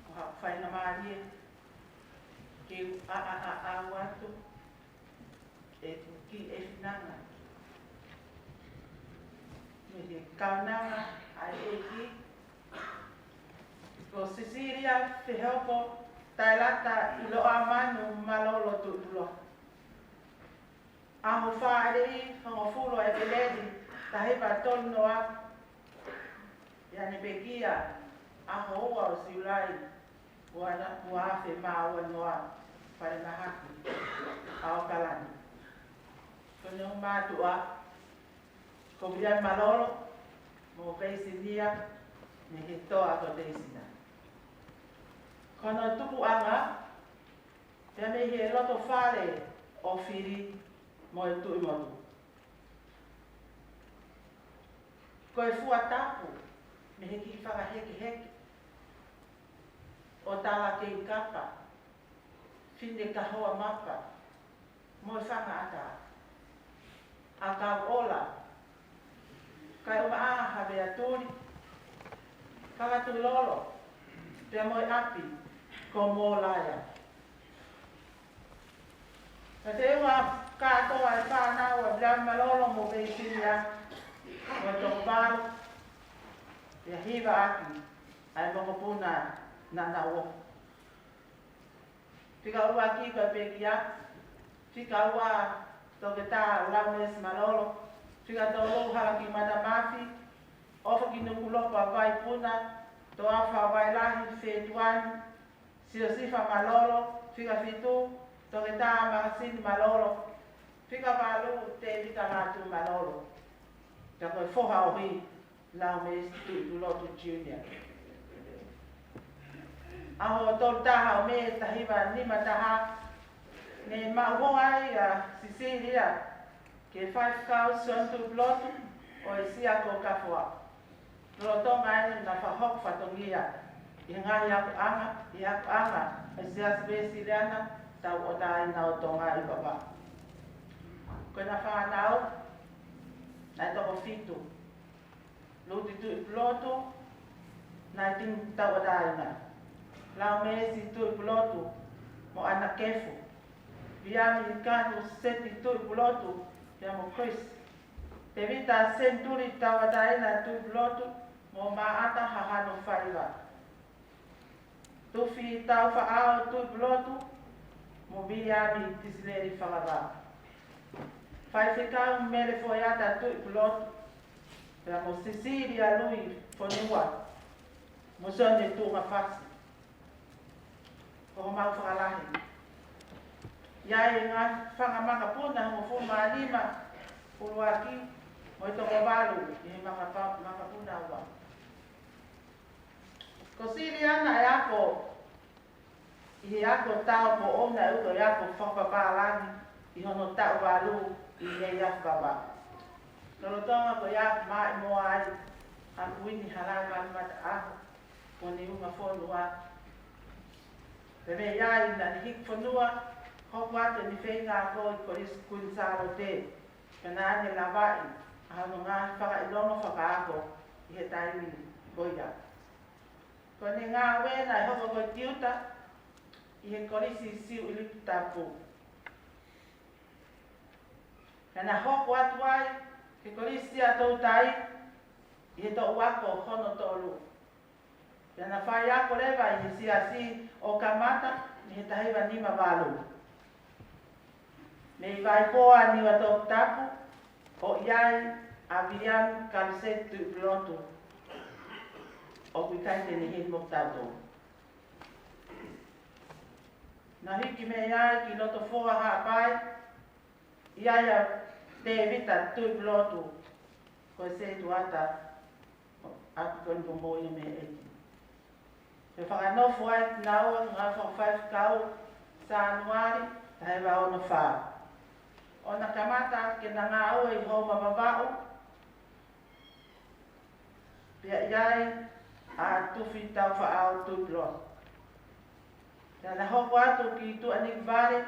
mo haku faingamālie, ke u ʻaʻaʻau atu ʻeku kiʻi finangalo. Mei he kaunanga ʻa e ʻEiki, ko Sisilia Fehoko Taelata ʻIloʻamanu Malolo Tuʻutuloa. ʻAho Fāʻeleʻi, hongofulu ʻo ʻEpeleli, taha hiva tolu noa. ʻI heʻene pekia, ʻaho ua ʻo Siulai, ua, ua afe mā ua noa, falemahaki ʻa ʻAokalani. Ko hono mātuʻa, ko Viliami Malolo, mo Veisinia, mei he toa ko Teisina. Ko hono tupuʻanga, pea mei he loto fale ʻo Fili mo e Tuʻimotu. Ko e fua tapu mei he kiʻi fakahekeheke ʻo ʻo Tala Kei Kapa, Fine Kahoa Mapa, mo e Fanga ʻAta, ʻa Kauola, Kaeʻumaʻā Havea Tuli, Fakatulolo, pea mo e ʻapi ko Molaia. Ka te u ʻa kātoa e fānau ʻa Viliami Malolo mo Veisilia, mo e toko valu, pea hiva ʻaki ʻa e mokopuna naʻa nau ō. Fika ua ki ka pekia, fika ua Toketā Laumesi Malolo, fika tolu Halaki Matamafi, ʻOfa ki Nukulopa Vaipuna, Toafa Vailahi Fetuani, Siosifa Malolo, fika fitu Toketā Makasini Malolo, fika valu Tēvita Lātū Malolo. Ka ko e foha ʻoʻohi, Laumesi Tuʻipulotu Junior. ʻAho tolu taha ʻo Mē taha hiva nima taha, ne maʻu hoa ai ʻa Sisilia ki he faifekau Sione Tuʻipulotu ʻo e Siasi ko Kafoa. Lolotonga ʻene fakahoko fatongia ʻi he ngaahi akoʻanga, ʻi he akoʻanga ʻa e Siasi Uēsiliana Tauʻatāina ʻo Tonga ʻi Vavaʻu. Ko ʻena fānau, naʻe toko fitu. Luti Tuʻipulotu, Naitini Tauʻatāina, Laumesi Tuʻipulotu, mo ʻAna Kefu, Viliami Kanu Seti Tuʻipulotu, pea mo Chris, Tēvita Senituli Tauʻatāina Tuʻipulotu, mo Maʻata Hahano Faiva. Tufi Taufaʻao Tuʻipulotu, mo Viliami Kisileli Fakavā. Faifekau Mele Foiata Tuʻipulotu, pea mo Sisilia Lui Fonua, mo Sione Tuʻungafasi. Ko homau fakalahi. ʻI ai e ngaahi fanga makapuna hongofulu mā nima, ʻuluaki, mo e toko valu ʻi he makapa-, makapuna ua. Ko Siliana e ako, ʻi he ako tāupoʻou naʻe ʻuto e ako fakapapālangi ʻi hono taʻu valu ʻi Neiafu Vavaʻu. Lolotonga ko ia maʻimoa ai ʻa Kuini Halaevalu Mataʻaho, ko Niunga Fonua. Pea mei ai naʻa ne hiki fonua, hoko atu ʻene feinga ako ʻi Kolisi Kuini Sālote, pea naʻa ne lavaʻi ʻa hono ngaahi fakaʻilonga fakaako ʻi he taimi ko ia. Ko ʻene ngāue naʻe hoko ko e tiuta ʻi he Kolisi Siuʻilikutapu. Pea na hoko atu ai ki he Kolisi ʻa Toutai ʻi he toʻu ako hono tolu. Pea na faiako leva ʻi he Siasi ʻo Kamata ʻi he taha hiva nima valu. Mei Vaipoa, Niuatoputapu, ʻoku ʻi ai ʻa Viliami Kaluseti Tuʻipulotu, ʻoku ʻikai te ne heni mo kitautolu. Na hiki mei ai ki Lotofoa, Haʻapai, ʻi ai ʻa Tēvita Tuʻipulotu, ko e setuata ʻa Tupeni Pomoʻia mei ʻEiki. Pea fakanofo ai kinaua ki he ngāue fakafaifekau Sānuali taha hiva ono fā. ʻO na kamata ke na ngāue ʻi Houma Vavaʻu, pea ʻi ai ʻa Tufi Taufaʻao Tuʻipulotu. Pea na hoko atu ki Tuʻanivale,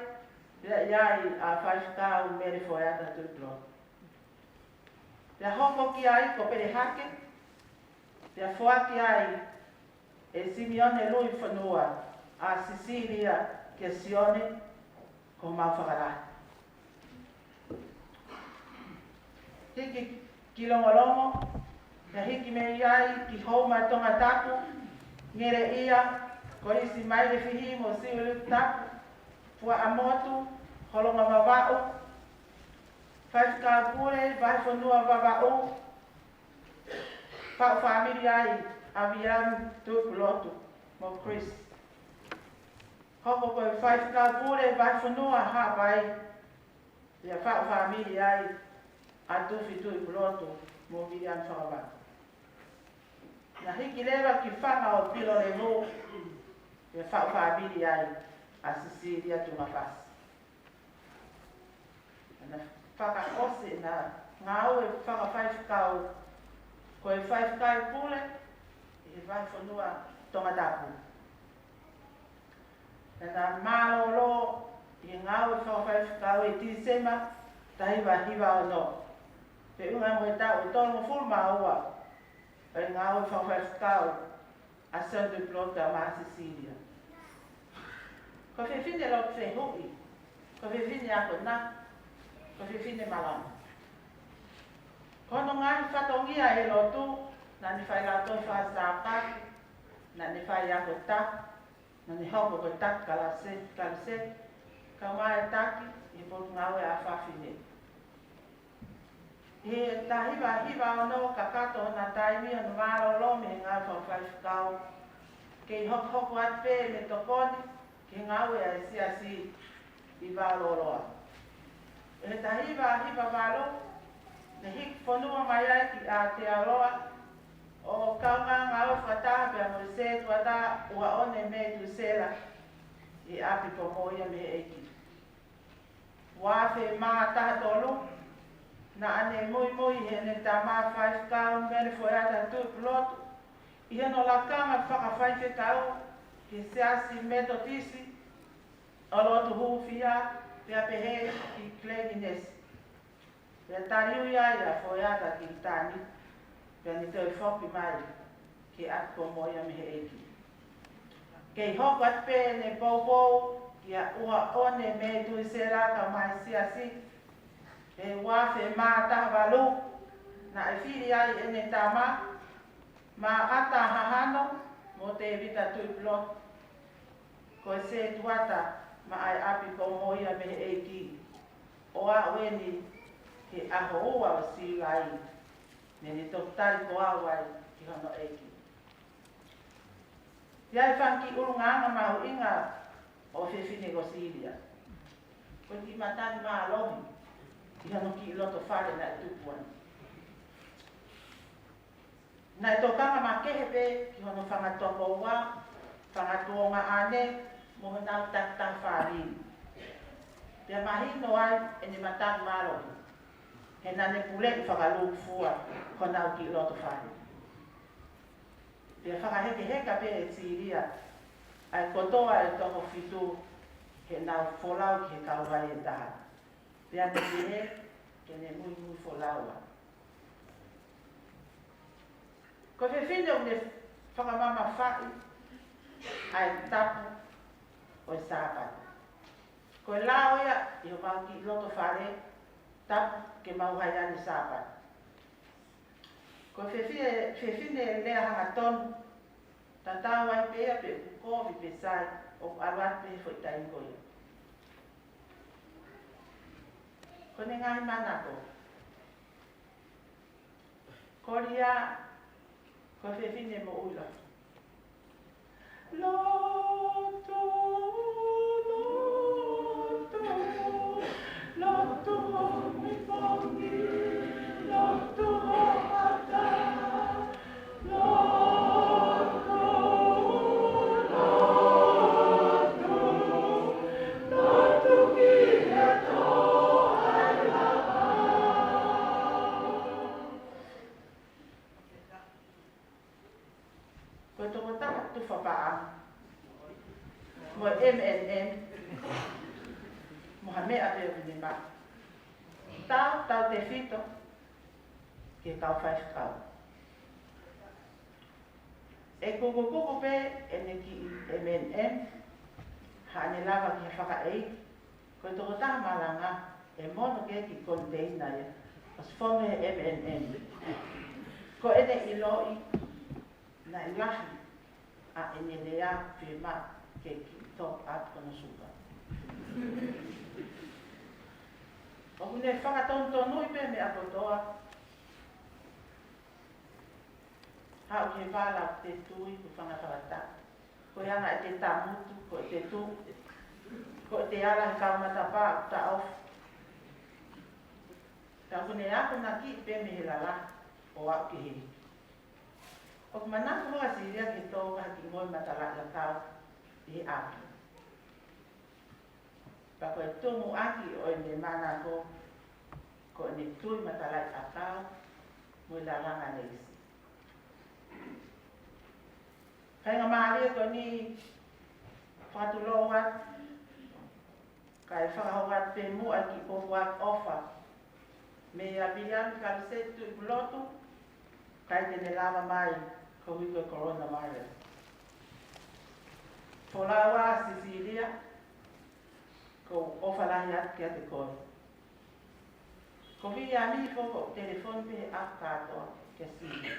pea ʻi ai ʻa Faifekau Mele Foiata Tuʻipulotu. Pea hoko ki ai ko Pelehake, pea foaki ai ʻe Simione Lui Fonua ʻa Sisilia kia Sione, ko homau fakalahi. Hiki ki Longolongo, pea hiki mei ai ki Houma Tongatapu, Ngeleʻia, Kolisi Mailefihi mo Siuʻilikutapu, Fuaʻamotu, Holonga Vavaʻu, Faifekau Pule Vahefonua Vavaʻu, faʻu fāmili ai ʻa Viliami Tuʻipulotu mo Chris. Hoko ko e Faifekau Pule Vahefonua Haʻapai, pea faʻu fāmili ai ʻa Tufi Tuʻipulotu mo Viliami Fakavā. Na hiki leva ki Fanga ʻo Pilolevu, pea faʻu fāmili ai ʻa Sisilia Tuʻungafasi. Na fakaʻosi ʻena ngāue fakafaifekau ko e Faifekau Pule ʻi he Vahefonua Tongatapu. Naʻa na mālōlō ʻi he ngāue fakafaifekau ʻi Tīsema taha hiva hiva ono. Feʻunga mo e taʻu ʻe tolungofulu mā ua ʻo e ngāue fakafaifekau ʻa Sandra Block ʻa Māsisīlia. Ko e fefine lotu fehuʻi, ko e fefine akonaki, ko e fefine malanga. Ko hono ngaahi fatongia he lotu, naʻa ne fai lautohi faka-Sāpate, naʻa ne fai ako tapu, naʻa ne hoko ko e taki kalasi, kalasi, kae ʻumaʻā e taki ʻi he potungāue ʻa fafine. ʻI he taha hiva hiva ono kakato hona taimi hono mālōlō mei he ngāue fakafaifekau, kei hokohoko atu pē ʻene tokoni ki he ngāue ʻa e siasi ʻi Vaololoa. ʻI he taha hiva hiva valu, ne hiki fonua mai ai ki Aotearoa, ʻo kaungā ngāue fakataha pea mo e sētuata Uaone Metusela ʻi he ʻapi ko Moʻia mei he ʻEiki. Ua afe mā taha tolu, naʻa ne muimui heʻene tama faifekau Mele Foeata Tuʻipulotu, ʻi hono lakanga fakafaifekau ki he Siasi Metotisi ʻo Lotu Hūfia, pea pehē ki Klekinesi. Pea taliui ai ʻa Foeata ki Italia, pea ne toe foki mai ki he ʻapi ko Moʻia mei he ʻEiki. Kei hoko atu pē ʻene poupou kia Uaone Metusela kae ʻumaʻā e siasi, he ua afe mā taha valu, naʻe fili ai ʻene tama, Maʻata Hahano mo Tēvita Tuʻipulotu, ko e sētuata maʻa e ʻapi ko Moʻia mei he ʻEiki, ʻo aʻu eni he ʻaho ua ʻo Siulai, ne ne toki tali ko au ai ki hono ʻEiki. ʻI ai e fanga kiʻi ʻulungaanga mahuʻinga ʻo e fefine ko Sīlia. Ko e kiʻi matangi mālohi ʻi hono kiʻi loto fale naʻe tupu ai. Naʻe tokanga makehe pē ki hono fanga tokoua, fanga tuongaʻane, mo honau takitaha fāmili. Pea mahino ai ʻene matangi mālohi, he naʻa ne puleʻi fakalūkufua honau kiʻi loto fale. Pea fakahekeheka pē ʻe Sīlia ʻa e kotoa e toko fitu heʻenau folau ki he kauvai ʻe taha. Pea ne pehē ke ne muimui folau. Ko e fefine ʻoku ne fakamamafaʻi ʻa e tapu ʻo e Sāpate. Ko e lao ia ʻi homau kiʻi loto fale, tapu ke mau haiʻane Sāpate. Ko e fefine, fefine lea hangatonu, tatau ai pē ia pe ʻoku kovi pe sai, ʻoku ʻalu atu pē he foʻi taimi ko ia. Ko ʻene ngaahi manako. Kolia, ko e fefine moʻui lotu. Lotu, lotu, lotu, mi pongi, lotu, ata, lotu, lotu, lotu, ki he toa ʻi lava. Ko e tokotaha tufa paʻanga mo e M and M, mo ha meʻa pē ʻoku ne maʻu. Tautautefito ki he kau faifekau. ʻE kukukuku pē ʻene kiʻi M and M, haʻane lava ki he fakaʻeiki. Ko e tokotaha malanga, ʻe mono ke kiʻi koniteina ia ʻo siʻi fono he M and M. Ko ʻene ʻiloʻi naʻe lahi ʻa ʻene lea fiemaʻu ke kiʻi top up hono suka. ʻOku ne fakatonutonuʻi pē meʻa kotoa. Haʻu ki he vala ʻoku te tui, ko e fanga fakataha. Ko e anga ʻete tamutu, ko ʻete tuʻu, ko ʻete ala he kau matapā ʻoku taʻofi. Ka ʻoku ne akonakiʻi pē mei he lalahi ʻo aʻu ki he hiki. ʻOku manako hake ʻa Sīlia ke tō ha kiʻi ngoi matalaʻiʻakau ʻi he ʻapi. Pea ko e tumuʻaki ʻo ʻene manako, ko ʻene tui matalaʻiʻakau mo e lalanga neisi. Kāinga mālie, ko eni Fakatulou atu, kae fakahoko atu pē muʻa e kiʻi pōpoaki ʻofa meia Viliami Kaluseti Tuʻipulotu, kae te ne lava mai koeʻuhi ko e coronavirus. Folau ā Sisilia, ʻoku ou ʻofa lahi atu kiate koe. Ko Viliami foki ʻoku telefoni pē he ʻaho kātoa kia Sisilia.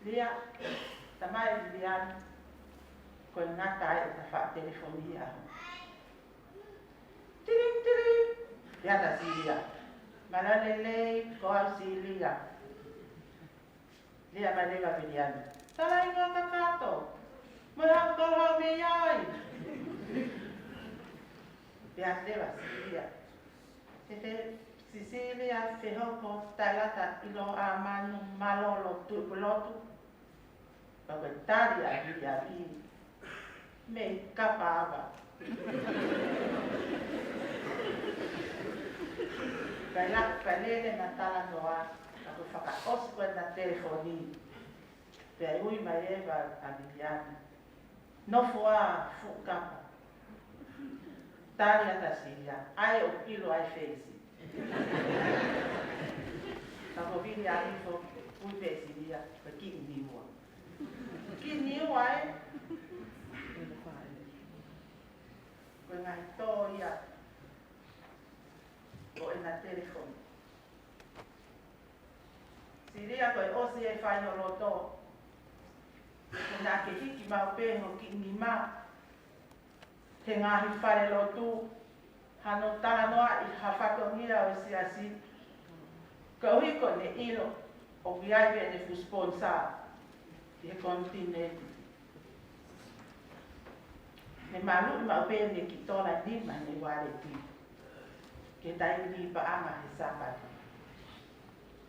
Lia, tamai Viliami, ko e ngata ai ʻeta faʻa telefoni ia. Tiring, tiring. Ia ta Sisilia. Mālō e lelei, ko au Sisilia. Lia mai leva Viliami. Talaʻi ngā kakato. Mo e hako kolo hau mei ai. Pea leva Sisilia. Te te Sisilia Fehoko Taʻelata ʻIloʻamanu Mālōlō Tuʻipulotu. Pea ko e tali ʻa Viliami. Mei kapa ava. Kae la, kae lele na talanoa, ka ko e fakaʻosi ko ē na telefoni. Pea ui mai leva ʻa Viliami. Nofo ā fuʻu kapa. Tali ʻa ta Sisilia, ʻai ʻo ʻilo ai feisi. Ka ko Viliami foki, ui pē Sisilia, ko e kiʻi niua. Kiʻi niua ē. Ko e ngaahi tō ia ʻo ʻena telefoni. Sisilia ko e ʻosi e fai ho loto. Ko ena ke hiki maʻu pē ho kiʻi nima he ngaahi fale lotu, hano talanoaʻi ha fatongia ʻo e siasi, koeʻuhi ko ʻene ʻilo ʻoku ʻi ai pē ʻene fuʻu sponsor ʻi he konitinēniti. Ne maluʻi maʻu pē ʻene kiʻi tola ʻe nima ʻene ualeti. Ki he taimi ni paʻanga he Sāpate.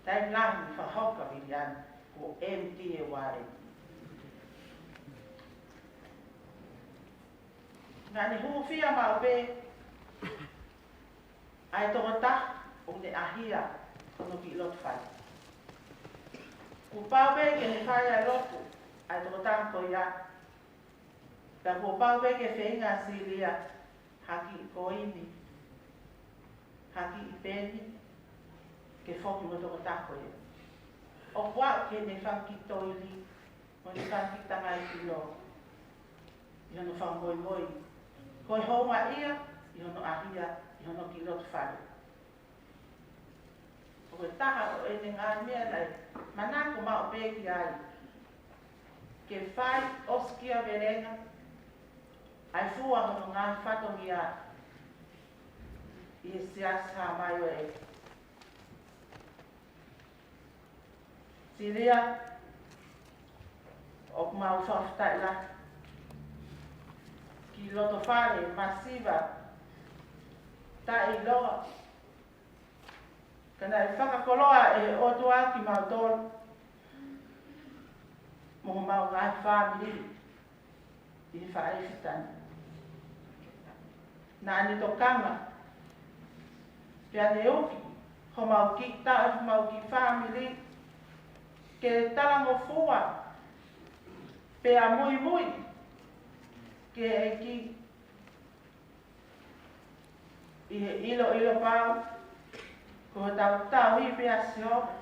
Taimi lahi ne fakahoko ʻa Viliami kuo empty e ualeti. Naʻa ne hūfia maʻu pē ʻa e tokotaha ʻoku ne ʻahia hono kiʻi loto fale. Kuo pau pē ke ne fai ʻa e lotu ʻa e tokotaha ko ia. Pea kuo pau pē ke feinga ʻa Sisilia ha kiʻi koini, ha kiʻi peni, ke foki mo e tokotaha ko ia. ʻOku aʻu ki heʻene fanga kiʻi toili, mo ʻene fanga kiʻi tangai kilo ʻi hono fakamoimoi. Ko e houngaʻia ʻi hono ʻahia ʻi hono kiʻi loto fale. Ko e taha ʻo ʻene ngaahi meʻa naʻe manako maʻu pē ki ai. Ke fai ʻosikiavelenga ʻa e fua hono ngaahi fatongia ʻi he Siasi Hāmai ʻo e ʻEiki. Sisilia, ʻoku mau fakafetaʻi lahi. Kiʻi loto fale masiva, taʻeʻiloa. Ka naʻe fakakoloa ʻe he ʻOtua kimautolu mo homau ngaahi fāmili ʻi he faʻē fitani. Naʻa ne tokanga, pea ne uki homau kiʻi taʻe, homau kiʻi fāmili, ke talangofua pea muimui ki he ʻEiki ʻi he ʻiloʻilo pau, ko hotau tauhi pē ʻa Sihova,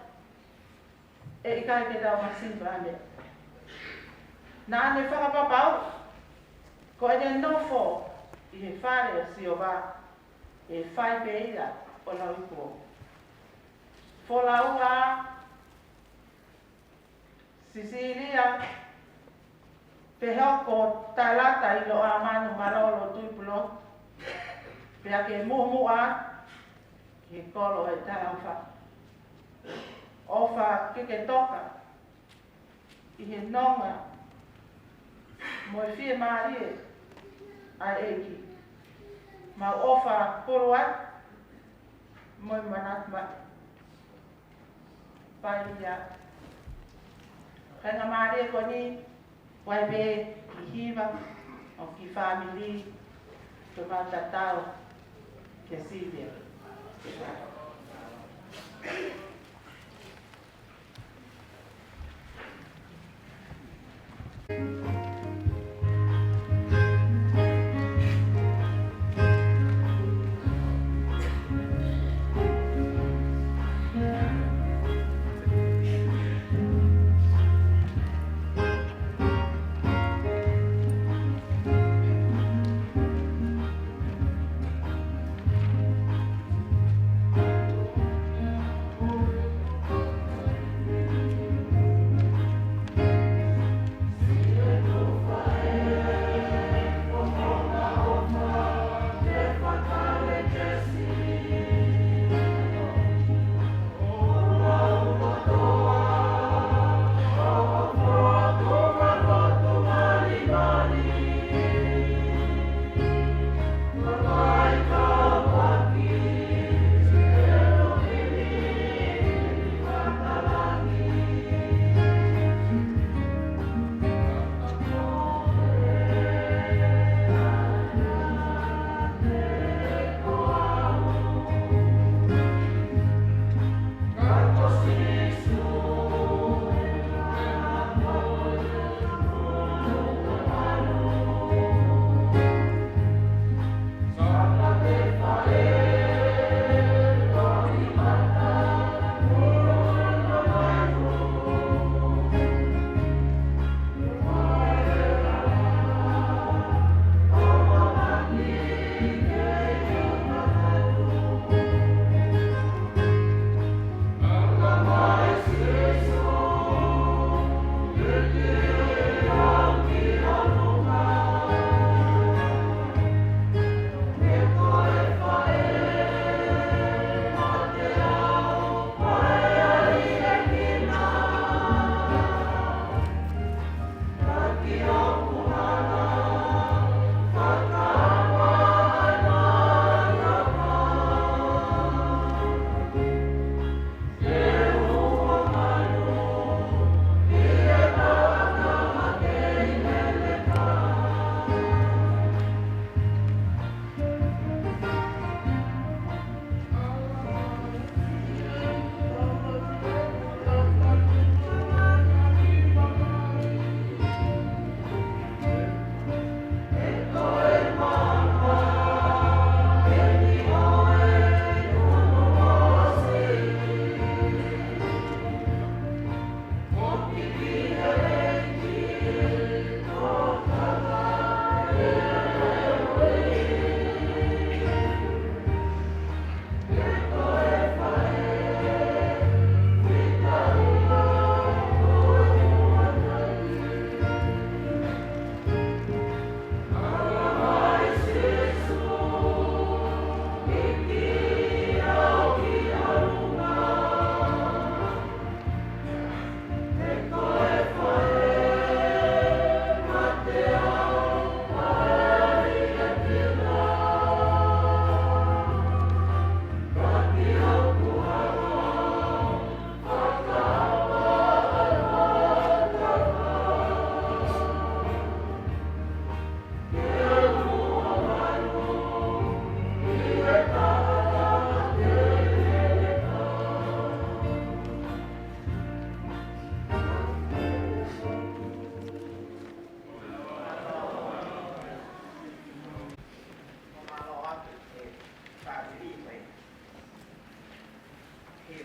ʻe ʻikai ke tau masiva ha meʻa. Naʻa ne fakapapauʻi, ko ʻene nofo ʻi he fale ʻo Sihova, ʻe fai pē ia ʻo lauikuonga. Folau ā Sisilia Fehoko Taʻelata ʻIloʻamanu Mālōlō Tuʻipulotu, pea ke muʻomuʻa ki he kolo ʻo e talaʻofa. ʻOfa ke ke toka ʻi he nonga mo e fiemālie ʻa e ʻEiki. Mau ʻofa pulu atu mo e manatu maʻa. Pea ia, kāinga mālie ko eni, ʻoku ʻi ai pē kiʻi hiva ʻo e kiʻi fāmili, ke mau tatau kia Sisilia.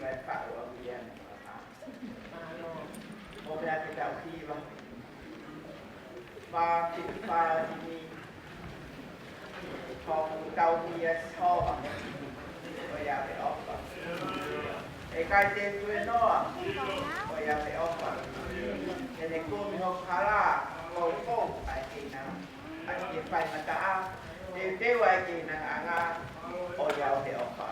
Vai faʻu au ia. ʻO meʻa ke tau hiva. Mā ki pa ni. Ko tau ia soa. ʻOiauē ʻofa. ʻE kai te tue noa. ʻOiauē ʻofa. ʻEne kumi hoku hala. Ko ko ai ke na. Ai ke fai mataʻa. Te te ai ke na anga. ʻOiauē ʻofa.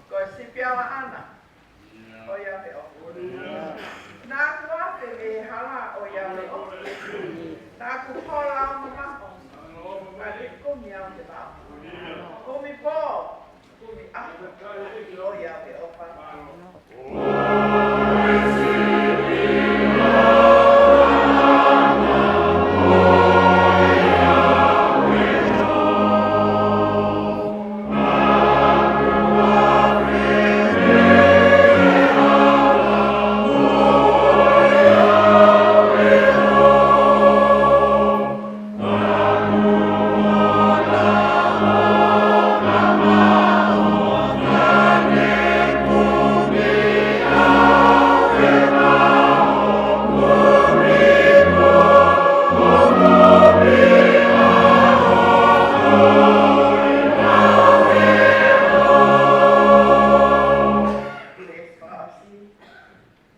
Ko e sipi ʻa ʻAna. ʻOiauē ʻofa. Naʻa ku afe mei he hala, ʻoiauē ʻofa. Naʻa ku hola ʻo mamaʻo. Naʻa ne kumi au he vao. Kumi pō, kumi ʻaho. ʻOiauē ʻofa.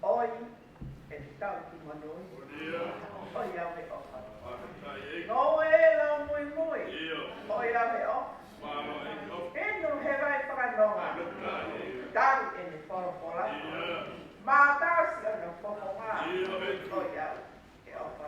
ʻOi, ʻe tau ki manoi. ʻOiauē ʻofa. Noe lau muimui. ʻOiauē ʻofa. Inu he vai fakanonga. Tau ʻene folofola. Mātau siʻono fofonga. ʻOiauē ʻofa.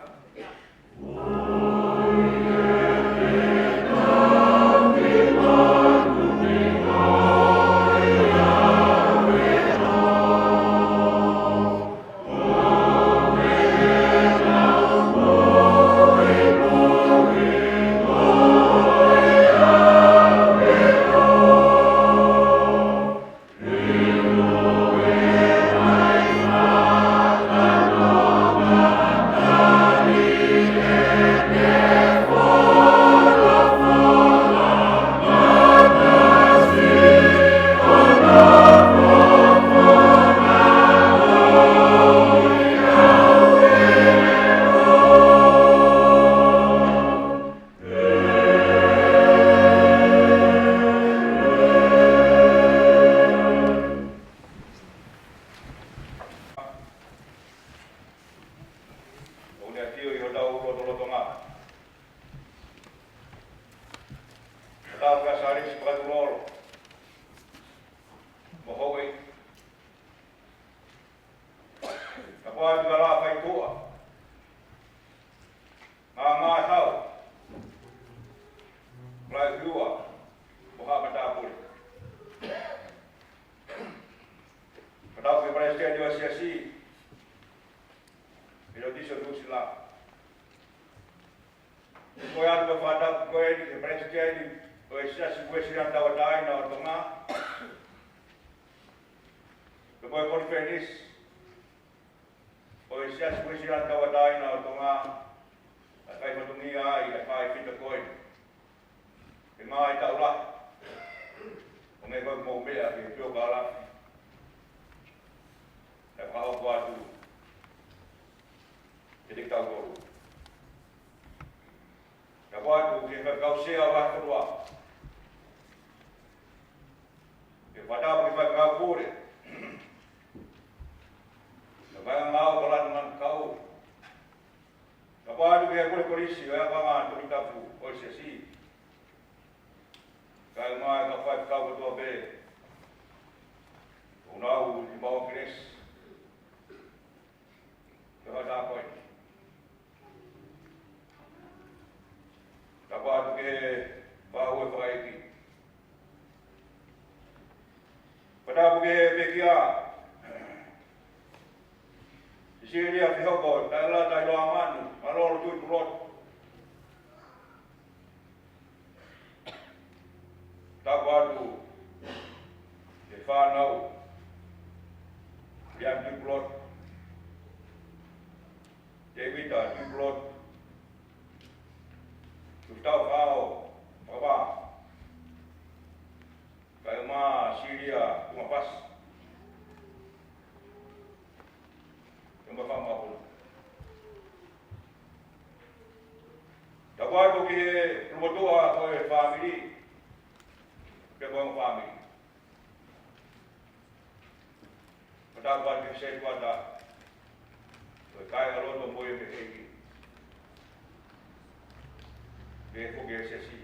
ʻOku ne ʻafio ʻi hotau lotolotonga. Hotau kia Sālesi Pakatulolo mo Houʻeiki. Ka pau atu ka la fai tuʻa. Ngā ngā hau. Lai hiua. Mo ha matāpule. Ka tau ki he palesiteni ʻo e siasi. Metotisi ʻo Nuʻusila. Ko ia atu ka fakatapu ko eni ki he palesiteni ʻo e Siasi Uēsiliana Tauʻatāina ʻo Tonga. Pea mo e konifelenisi ʻo e Siasi Uēsiliana Tauʻatāina ʻo Tonga, ʻa e kei fatongia ai ʻa e faifekau ko eni. He ngaahi taʻu lahi, ʻo ngāue ko e mou meʻa ki he piokalafi. Naʻe fakahoko atu kiate kitautolu. Naʻe fakahoko atu ki he faifekau sea ʻo e fonua. Ke fakatapu ki he faifekau pule. Kaeʻumaʻā ʻa e Kalani Manukau. Tapu atu ki he Pule Kolisi ʻo e Akanga Tohitapu ʻo e Siasi. Kaeʻumaʻā e kau faifekau kotoa pē. ʻOku nau ʻi he maʻu kelesi. Ke fai tā koe. Tapu atu ki he faʻu ʻo e fakaʻeiki. Fakatapu ki he pekia. Sisilia Fehoko, Taila Tailoa Manu, Malolo Tuʻipulotu. Tapu atu ki he fānau, Liam Tuʻipulotu, Tevita Tuʻipulotu, Tufutau Fao, Papa, kaeʻumaʻā Silia Tumapasi. Ke ma fama puna. Tapu atu ki he kulumotuʻa ʻo e fāmili, pea mo e fāmili. Fakatapu atu ki he sētuata ʻo e kāingalotu mo e ʻEiki. Pea foki ki he siasi.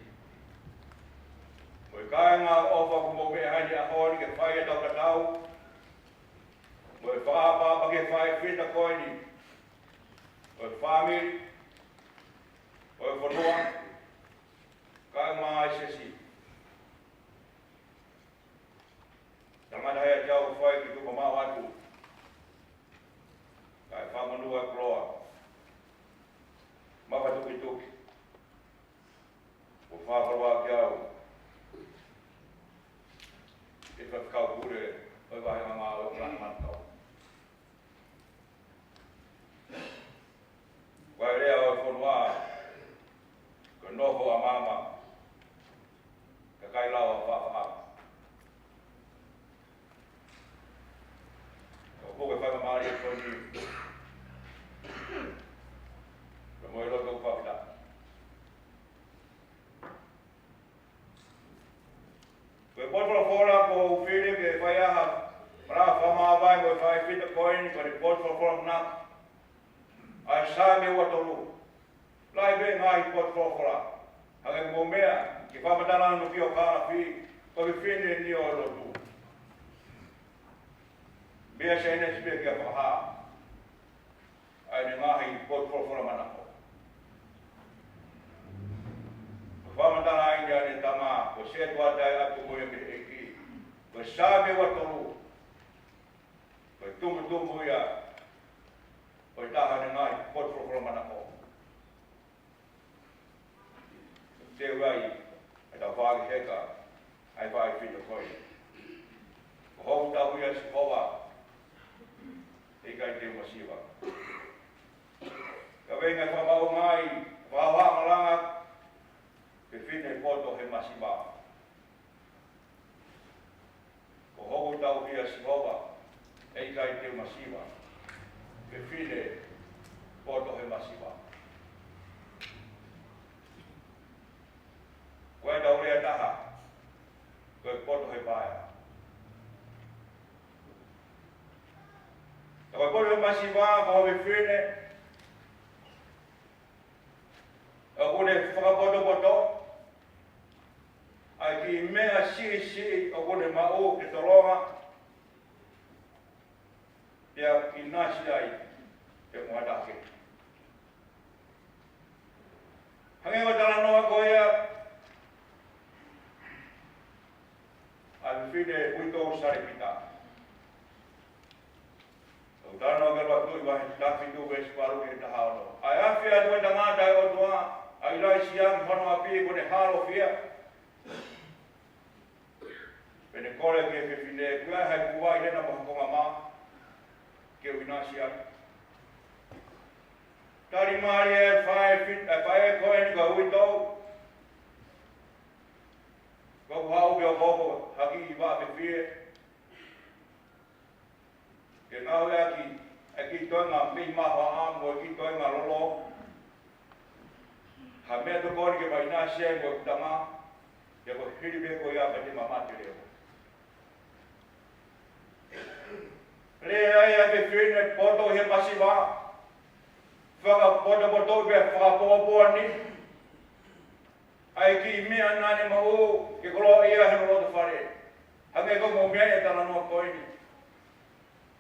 Mo e kāinga ʻofa kuo mou meʻa ai he ʻaho ni ke fai ʻetau tatau. Mo e fakaʻapaʻapa ki he faifekau ko eni. ʻO e fāmili, ʻo e fonua, kaeʻumaʻā e siasi. Tangata he ʻatau fai ki tuʻa mamaʻo atu. Kae fakamonū ʻa e koloa. Mafatukituki. ʻO fakakoloa ki au. ʻE Faifekau Pule, ʻo e vahenga ʻo e Kalani Manukau. Ko e lea ʻo e fonua, ko e nofo ʻa maama, kakai lau ʻa faʻafaʻa. ʻOku ou fai mālie ko eni. Ko e moʻoni loto fakafetaʻi. Ko e potu folofola ʻoku ou fili ke fai ai ha malanga fakamāvae mo e faifekau ko eni, ko e potu folofola manako. ʻA e Saame ua tolu. Lahi pē ngaahi potu folofola. Hangē ko e meʻa, ke fakamatala ʻa e ʻUluaki Kalafi, ko e fefine ni ʻo e lotu. Meʻa Sēnesi pē ki he Fakahā. ʻA ʻene ngaahi potu folofola manako. Ko e fakamatala ʻeni ʻa ʻene tama, ko e sētuata ʻoku ʻatu mo ia ki he ʻEiki. Ko e Saame ua tolu. Ko e tumutumu ia, ʻo e taha ʻene ngaahi potu folofola manako. Teu ai, ʻetau fāki heka, ʻa e faifekau ko eni. Ko hoku tauhi ʻa Sihova, ʻe ʻikai te u masiva. Ka venga fakamaʻunga ai, fakamaʻunga, fefine poto he masiva. Ko hoku tauhi ʻa Sihova, ʻe ʻikai te u masiva. Fefine poto he masiva. Ko e tau lea taha, ko e poto he paea. Ko e poto he masiva, ko e fefine, ʻoku ne fakapotopoto ʻa e kiʻi meʻa siʻisiʻi ʻoku ne maʻu ke tolonga, pea ʻinasi ai, pea mo hatake. Hangē ko e talanoa ko ia ʻa e fefine uitou Salepita. ʻOku talanoa ki ai ʻa e Tuʻi vahe taha fitu veesi valu ki he taha ono. ʻA e afe atu e tangata ʻa e ʻOtua, ʻa ʻIlaisiā ki hono ʻapi kuo ne halofia. Pea ne kole ki he fefine, ʻoku ʻi ai ha kuvaʻi hena mo ha konga mā, ke u ʻinasi ai. Tali mālie ʻa e faʻē fit-, ʻa e faʻē ko eni ko e uitou. Ko e haʻu ke okooko hake ʻi he vaʻa fefie. Ke ngāueʻaki ʻa e kiʻi toenga mei mahoaʻa mo e kiʻi toenga lolo. Ha meʻatokoni ke ma ʻinasi ai mo e tama, pea ko e hili pē ko ia pea te ma mate leva. Lea ai ʻa e fefine poto ʻi he masiva, fakapotopoto pea fakapoapoa ni ʻa e kiʻi meʻa naʻa ne maʻu ke koloaʻia he loto fale. Hangē ko e meʻa ʻe talanoa ko eni.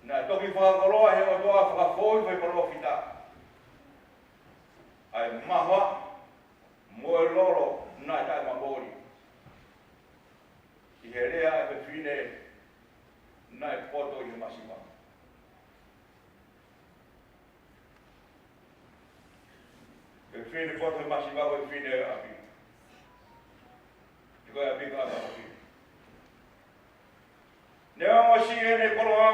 Naʻe toki fakakoloa ʻe he ʻOtua fakafoʻou ʻe he palōfita ʻa e mahoa mo e lolo naʻe taʻemamoli ʻi he lea ʻa e fefine naʻe poto ʻi he masiva. Ko e fefine poto he masiva ko e fefine ʻapi. Ko e ʻapi ko e ʻapi. Neongo siʻi ʻene koloa,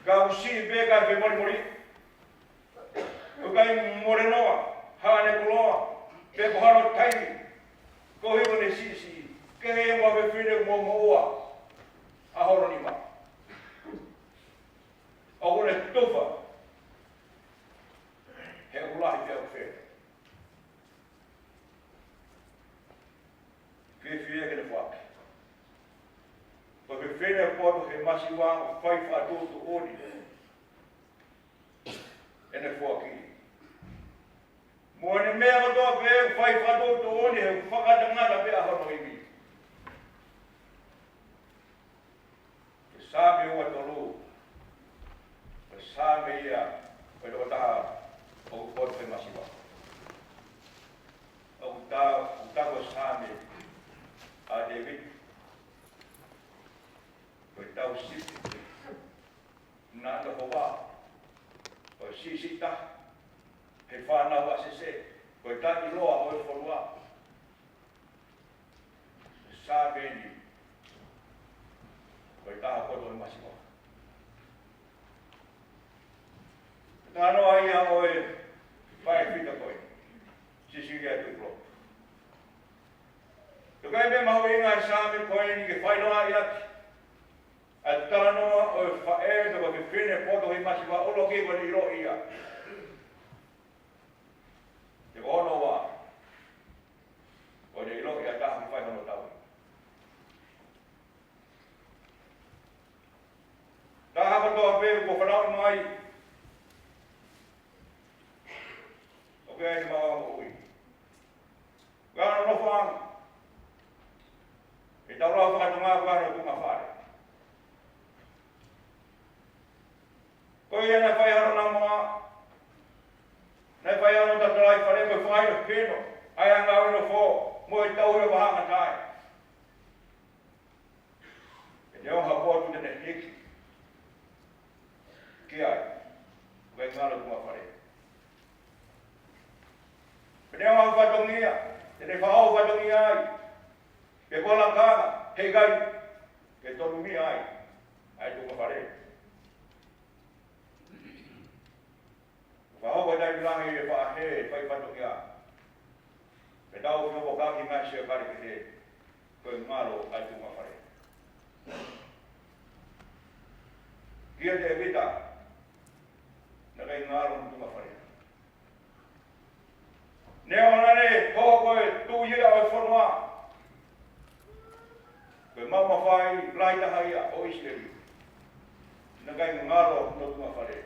ka ʻoku siʻi pē kae femolemole. ʻOku ʻikai mole noa haʻane koloa pe ko hano taimi. Koeʻuhi ko ʻene siʻisiʻi, kehe mo e fefine moʻumoʻua ʻa hono nima. ʻOku ne tufa he ʻoku lahi pē ʻoku fele. Fiefia ke ne foaki. Ko e fefine poto he masiva ʻoku fai fakatuʻutuʻuni ʻene foaki. Mo ʻene meʻa kotoa pē ʻoku fai fakatuʻutuʻuni he ʻoku fakatangata pē ʻa hono ivi. Ko e Saame ua tolu, ko e Saame ia ʻo e tokotaha ʻoku poto he masiva. ʻOku ta, ʻoku ta ko e Saame ʻa Tēvita. Ko e tauhi sipi naʻa ne hovaʻa, ko e siʻisiʻi taha he fānau ʻa Sese, ko e taʻeʻiloa ʻo e fonua. Saame ni, ko e taha poto he masiva. Talanoa ia ʻo e faifekau ko ē, Sisilia Tuplo. Ko e meʻa mahuʻinga he Saame ko eni ke fai noa ia ki ai. ʻA e talanoa ʻo e faʻē pe ko e fefine poto he masiva ʻuluaki ko eni ʻiloʻi ia. Pea ko hono ua, ko ʻene ʻiloʻi ʻa e taha ke fai hono tauhi. Taha kotoa pē kuo fanauʻi mai, ʻoku ʻi ai ʻene maʻu moʻui. Ko hono nofoʻanga, ʻi he tau lau fakatonga ko hono tuʻunga fale. Ko ia naʻe fai hono namoa, naʻe fai hono tatalaifale, ko e fai ʻo keno ʻa e anga ʻo e nofo mo e tauhi ʻo e vahaʻangatae. Pea neongo ha potu te ne hiki ki ai, ʻoku ʻikai ngalo tuʻunga fale. Pea neongo ha fatongia te ne faʻo fatongia ai, pe ko e lakanga, heʻikai ke tonu mei ai ʻa e tuʻunga fale. Fakahoko e taimi lahi ʻe he faʻē fai fatongia. Pea tau fio ko kaki ngai sia kari kehe, ko e ngalo ʻa e tuʻunga fale. Kia Tēvita, naʻe ʻikai ngalo hono tuʻunga fale. Neongo naʻa ne hoko ko e tuʻi ia ʻo e fonua, ko e maʻu mafai lahi taha ia ʻo ʻIsileli, naʻe ʻikai ngalo hono tuʻunga fale.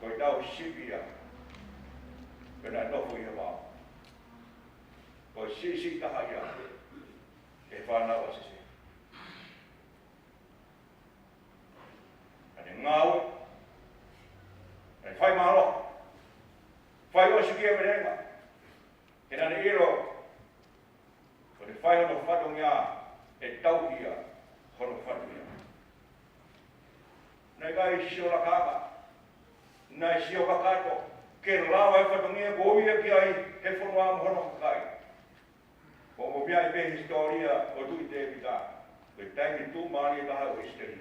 Ko e tauhi sipi ia, pea naʻe nofo ʻi he vao. Ko e siʻisiʻi taha ia he fānau ʻa Sese. Naʻa ne ngāue, naʻa ne fai mālohi, fai ʻosikiavelenga, he naʻa ne ʻilo ko ʻene fai hono fatongia ʻe tauhi ia hono fatongia. Naʻe ʻikai sio lakanga, naʻe sio kakato ke lava e fatongia kuo ui ia ki ai he fonua mo hono kakai. Ko e meʻa ia pē he hisitōlia ʻo e Tuʻi Tēvita, ko e taimi tuʻumālie taha ʻo ʻIsileli.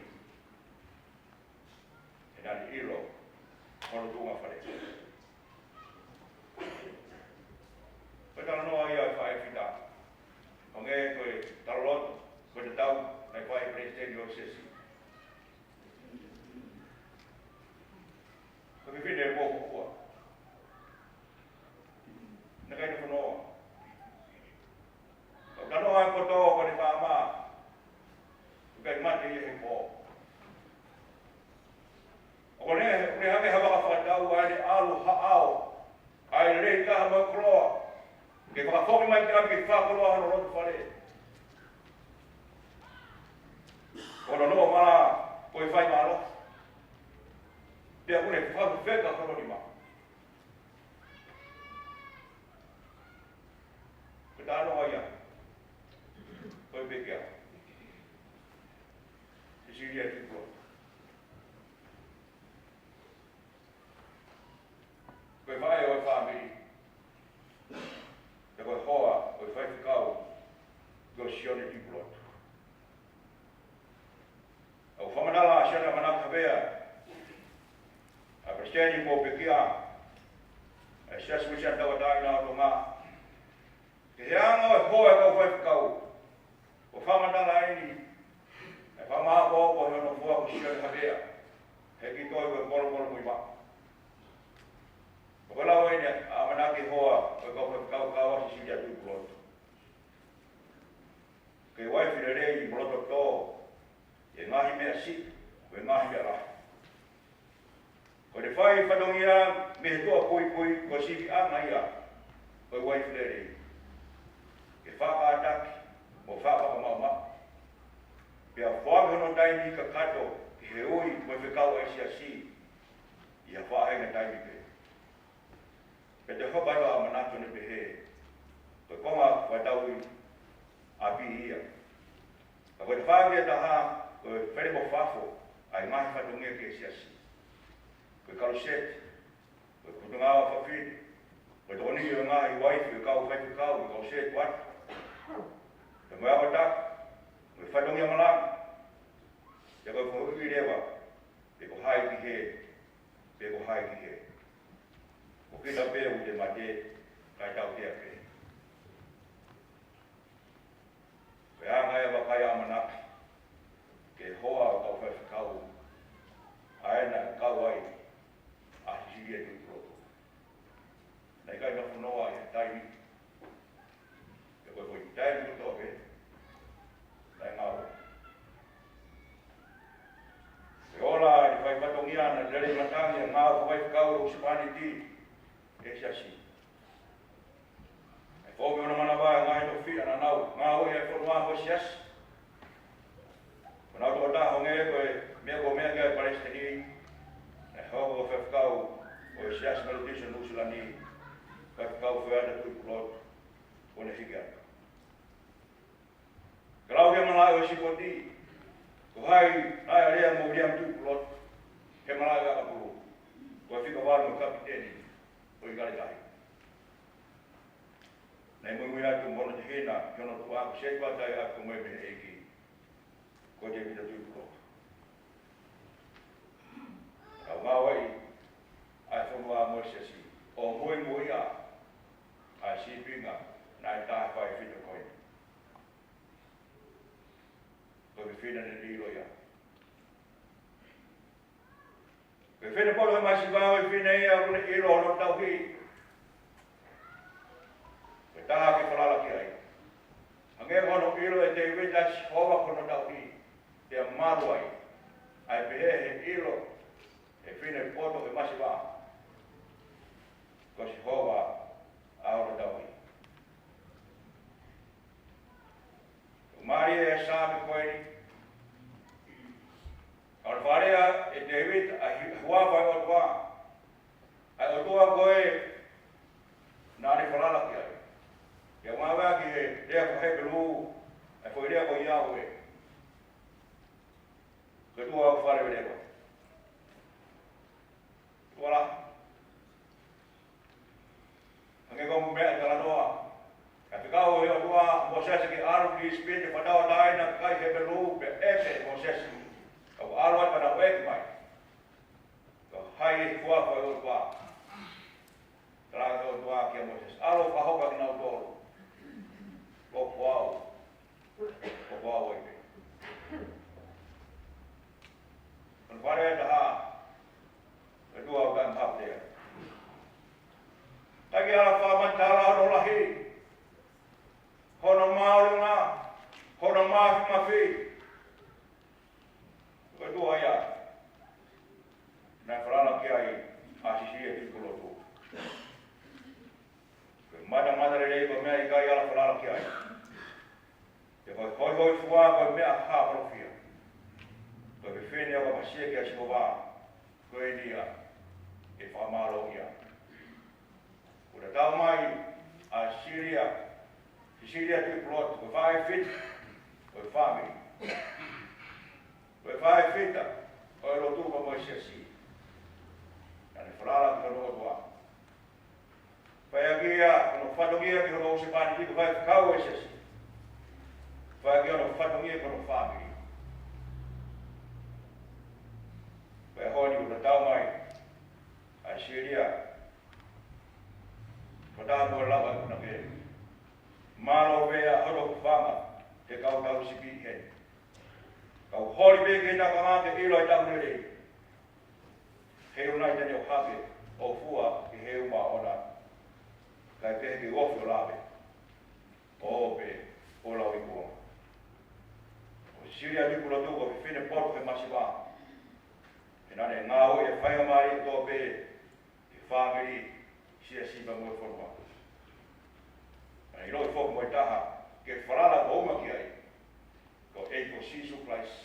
He naʻa ne ʻilo hono tuʻunga fale. Ko e talanoa ia ʻa e faifekau. Hangē ko e talaloto, ko e tatau naʻe fai ʻe he palesiteni ʻo e Siasi. Ko e fefine moʻumoʻua. Naʻe ʻikai nofo noa. Ko e talanoa ʻa e poto ko ʻene faama. ʻIkai mate ia he pō. Ke fakakoloa hono loto fale. Ko hono noʻo mala ko e fai mālohi. Pea ʻoku ne fakafeka hono nima. Ko e talanoa ia. Ko e pekia. Sisilia Tuʻipulotu. Ko e faʻē ʻo e fāmili. Pea ko e hoa ʻo e faifekau ko Sione Tuʻipulotu. ʻOku fakamatala ʻa Sione ʻAmanaki Havea, ʻa e palesiteni mo e pekia ʻa e Siasi Uēsiliana Tauʻatāina ʻo Tonga, ki he anga ʻo e hoa ʻo e kau faifekau. ʻOku fakamatala eni ʻa e fakamāʻopoʻopo ʻi hono fua ko Sione Havea, he ki toi ko e kolokolo mo e maʻa. ʻOku lau eni ʻa e ʻamanaki hoa ʻo e kau faifekau, kau ai Sisilia Tuʻipulotu. Ke uaifi lelei mo loto tō ʻi he ngaahi meʻa siʻi mo e ngaahi meʻa lahi. Ko ʻene fai fatongia mei he tuʻa puipui ko e siviʻanga ia ʻo e uaifi lelei, ke fakakātaki mo fakamaʻumaʻu. Pea foaki hono taimi kakato ki he ui mo e fekau ʻa e siasi ʻi ha faʻahinga taimi pē. Pea toe hoko atu ʻa e ʻamanaki ʻo ne pehē, ko e konga fakatauʻi ʻapi ia. Ka ko e tafaʻaki ʻe taha, ko e fele mo fafo ʻa e ngaahi fatongia ki he siasi. Ko e kaluseti, ko e potungāue fafine, ko e tokoniʻi ʻo e ngaahi uaifi ʻo e kau faifekau, ko e kaluseti atu. Pea mo e ako tapu, ko e fatongia malanga. Pea ko e foʻi leva, pe ko hai ki hē, pe ko hai ki hē. Ko kita pē ʻoku te mate, kae tautea pē. Ko e anga ia ʻa e vakai ʻamanaki ki he hoa ʻo e kau faifekau, ʻa ē naʻe kau ai ʻa Sisilia Tuʻipulotu. Naʻe ʻikai nofo noa ʻi he taimi, he ko e foʻi taimi kotoa pē naʻe ngāue. Ko e ola ʻene fai fatongia naʻe lele matangi ʻa e ngāue fakafaifekau ʻo e husepāniti ʻi he siasi. ʻE foki hono manava ʻa e ngaahi tofiʻa naʻa nau ngāue ʻi he fonua mo e siasi. Ko honau tokotaha hangē ko e meʻa kuo meʻa ki ai ʻa e palesiteni, ʻa e hoko ko e faifekau ʻo e Siasi Metotisi Nuʻu Sila ni, faifekau Feata Tuʻipulotu, kuo ne hiki atu. Ka lau ki he malaʻe ʻo e sipoti, ko hai naʻe lea mo Viliami Tuʻipulotu, he malaʻe ʻakapulu, ko e fika valu mo e kapiteni ʻo e ʻIkale Tahi. Naʻe muimui atu mo hono tehina, ki hono tuʻa ko Seti Vataʻi ʻApikomoi mei he ʻEiki, ko Tēvita Tuʻipulotu. Kau ngāueʻi ʻa e fonua mo e siasi, ʻo muimuiʻi ʻa e sīpinga naʻe taʻe fai fito ko eni. Ko e fefine naʻe ʻilo ia. Ko e fefine poto he masiva, ko e fefine ia ʻoku ne ʻilo hono tauhi. Ko e taha ke falala ki ai. Hangē ko hono ʻilo ʻe Tēvita ʻa Sihova ko hono tauhi, pea malu ai. ʻA ia pehē he ʻilo ʻe he fefine poto he masiva, ko Sihova ʻa hono tauhi. Mālie e Saame ko eni. ʻOku fakalea ʻe Tēvita ʻa e huafa ʻo e ʻOtua. ʻA e ʻOtua ko ē naʻa ne falala ki ai. Ke ngāueʻaki he lea faka-Hepelū ʻa e foʻi lea ko Iahve. Ko e ʻOtua ʻoku faleveleva. ʻOtua lahi. Hangē ko e meʻa ʻi he talanoa, ka fekau ʻe he ʻOtua ʻa Mōsese ke ʻalu ki ʻIsipite, fakatauʻatāina e kakai Hepelū, pea ʻeke ʻe Mōsese, ka ʻoku ʻalu ai pea nau ʻeke mai, ko hai e huafa ʻo e ʻOtua. Talaange ʻe he ʻOtua kia Mōsese, ʻalu ʻo fakahoko kiate kinautolu. Ko au. Ko au ai pē. Ko hono fakalea ʻe taha, ko e ʻOtua ʻoku taʻe mahatea. ʻIkai ke ala fakamatala hono lahi, hono māʻolunga, hono māfimafi. Ko e ʻOtua ia naʻe falala ki ai ʻa Sisilia Tuʻipulotu. Ko e matamatalelei ko e meʻa ki ai. Pea ko e hoihoifua ko e meʻa hā ʻoku nofo ai. Ko e fefine ʻoku ʻapasia kia Sihova, ko eni ia ʻe fakamālō ia. Kuo tatau mai ʻa Silia, Sisilia Tuʻipulotu, ko e faifekau ʻo e fāmili. Ko e faifekau ʻo e lotu pea mo e siasi. Naʻa ne falala ki hono ʻOtua. Fai ʻaki ia hono fatongia ki hono husepāniti ko e faifekau ʻo e siasi. Fai ʻaki hono fatongia ki hono fāmili. Pea ko eni kuo tatau mai ʻa Silia. Ko e taha mo e lava ʻi kuna ke. Mālō pē ʻa hono fanga te kau tau sipi heni. Kau holi pē ke na kanga ke ʻilo ʻa e tau lelei. He ʻoku nau ʻi ai ʻene ʻohake ʻo fua ki he uma ʻona. Kae pehē ke ofi ʻo lave. ʻO pē, ʻo lau i kuonga. Ko Silia Tuʻipulotu ko e fefine poto he masiva. He naʻa ne ngāue ʻi he faingamālie kotoa pē ki he fāmili, siasi pea mo e fonua. Naʻe ʻiloʻi foki mo e taha ke falala ko uma ki ai, ko e ʻEiki ko Sīsū Kalaisi.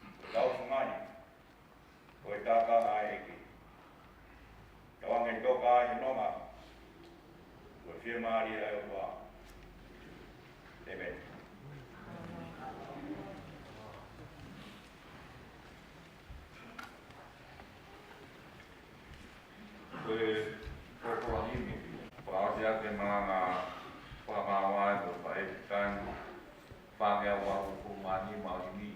Ko e tau fungani, ko e tākanga ʻa e ʻEiki. Tauange toka ai he nonga, ko e fiemālie ʻa e ʻOtua. ʻĒmeni. Ko e folofola himi, fakaʻosi ʻaki e malanga fakamāvae mo e faʻētitani, fāngeau ʻaho ko mani mā himi,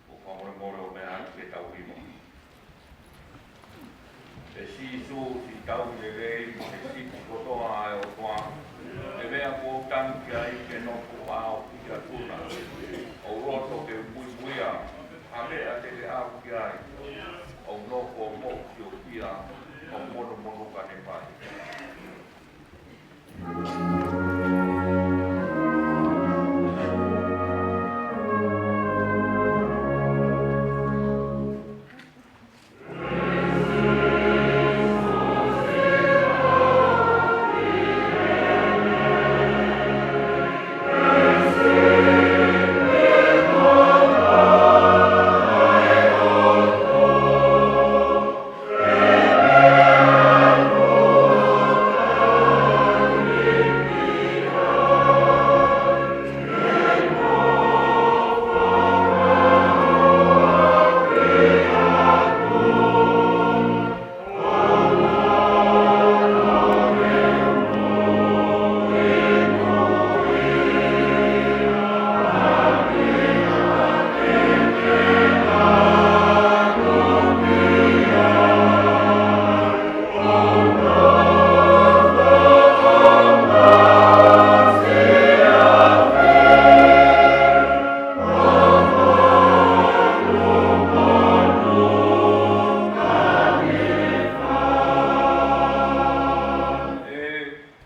ʻo fakamolemole ʻo meʻa ʻaki ke tau himi. ʻE Sīsū, siʻi tauhi lelei, mo e sipi kotoa ʻa e ʻOtua, ʻa e meʻa kuo u tangi ki ai ke nofo ʻo aʻu ki ʻapi na. ʻOku ou loto ke u muimuia ha meʻa te ke aʻu ki ai. ʻOku ou nofo ʻo moʻui ʻo pia, ʻo monomono ka ne fai.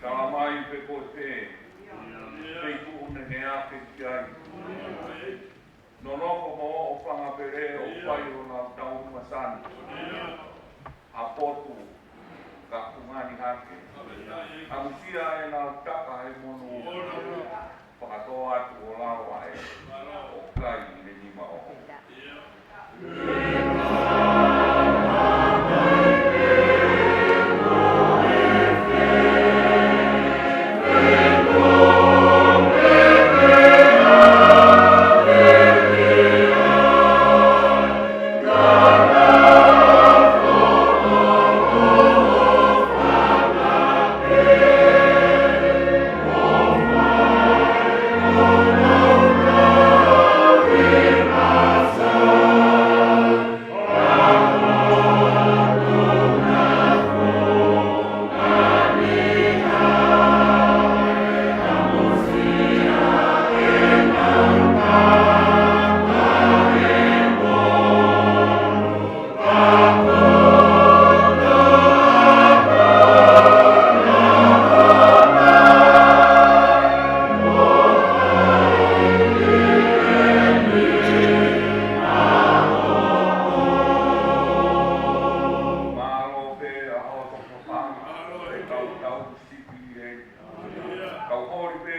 Tala mai pē ko e pē, pē kuo ne ne ake ki ai. Nonofo mo ʻoʻo fanga pele ʻo fai honau tauhi masani. ʻA potu ka fungani hake. ʻAmusia ʻenau taka he monū. Fakatō atu ʻo lalo ʻa e ʻo kai ʻi he nima ʻo.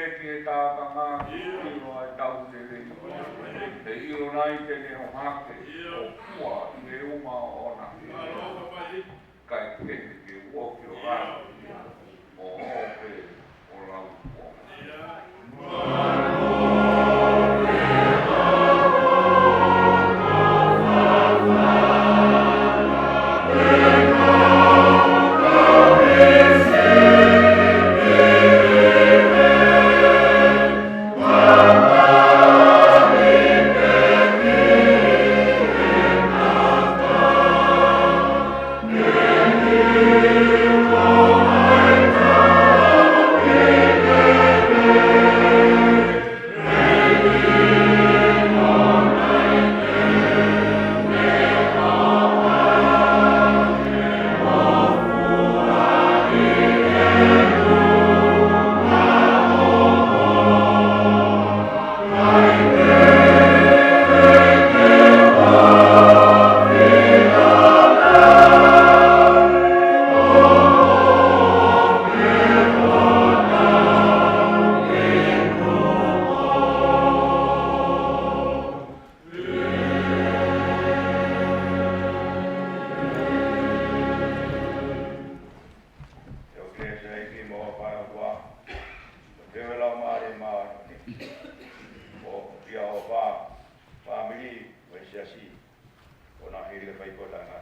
Ki he tākanga, ʻio, ʻa e tau te lei. Te ʻilo nai te ne ʻohake, ʻio, ʻo fua ʻi he uma ʻoʻona. Kae kehe ke uoki ʻo lau, ʻio, ʻo ʻope ʻo lau kuo. Te u kei sai ki mo pa ua. Te u lau mālie māʻoniʻoni. ʻO ia ʻo pa, fāmili, mo e siasi. ʻO na hili ka fai ko tana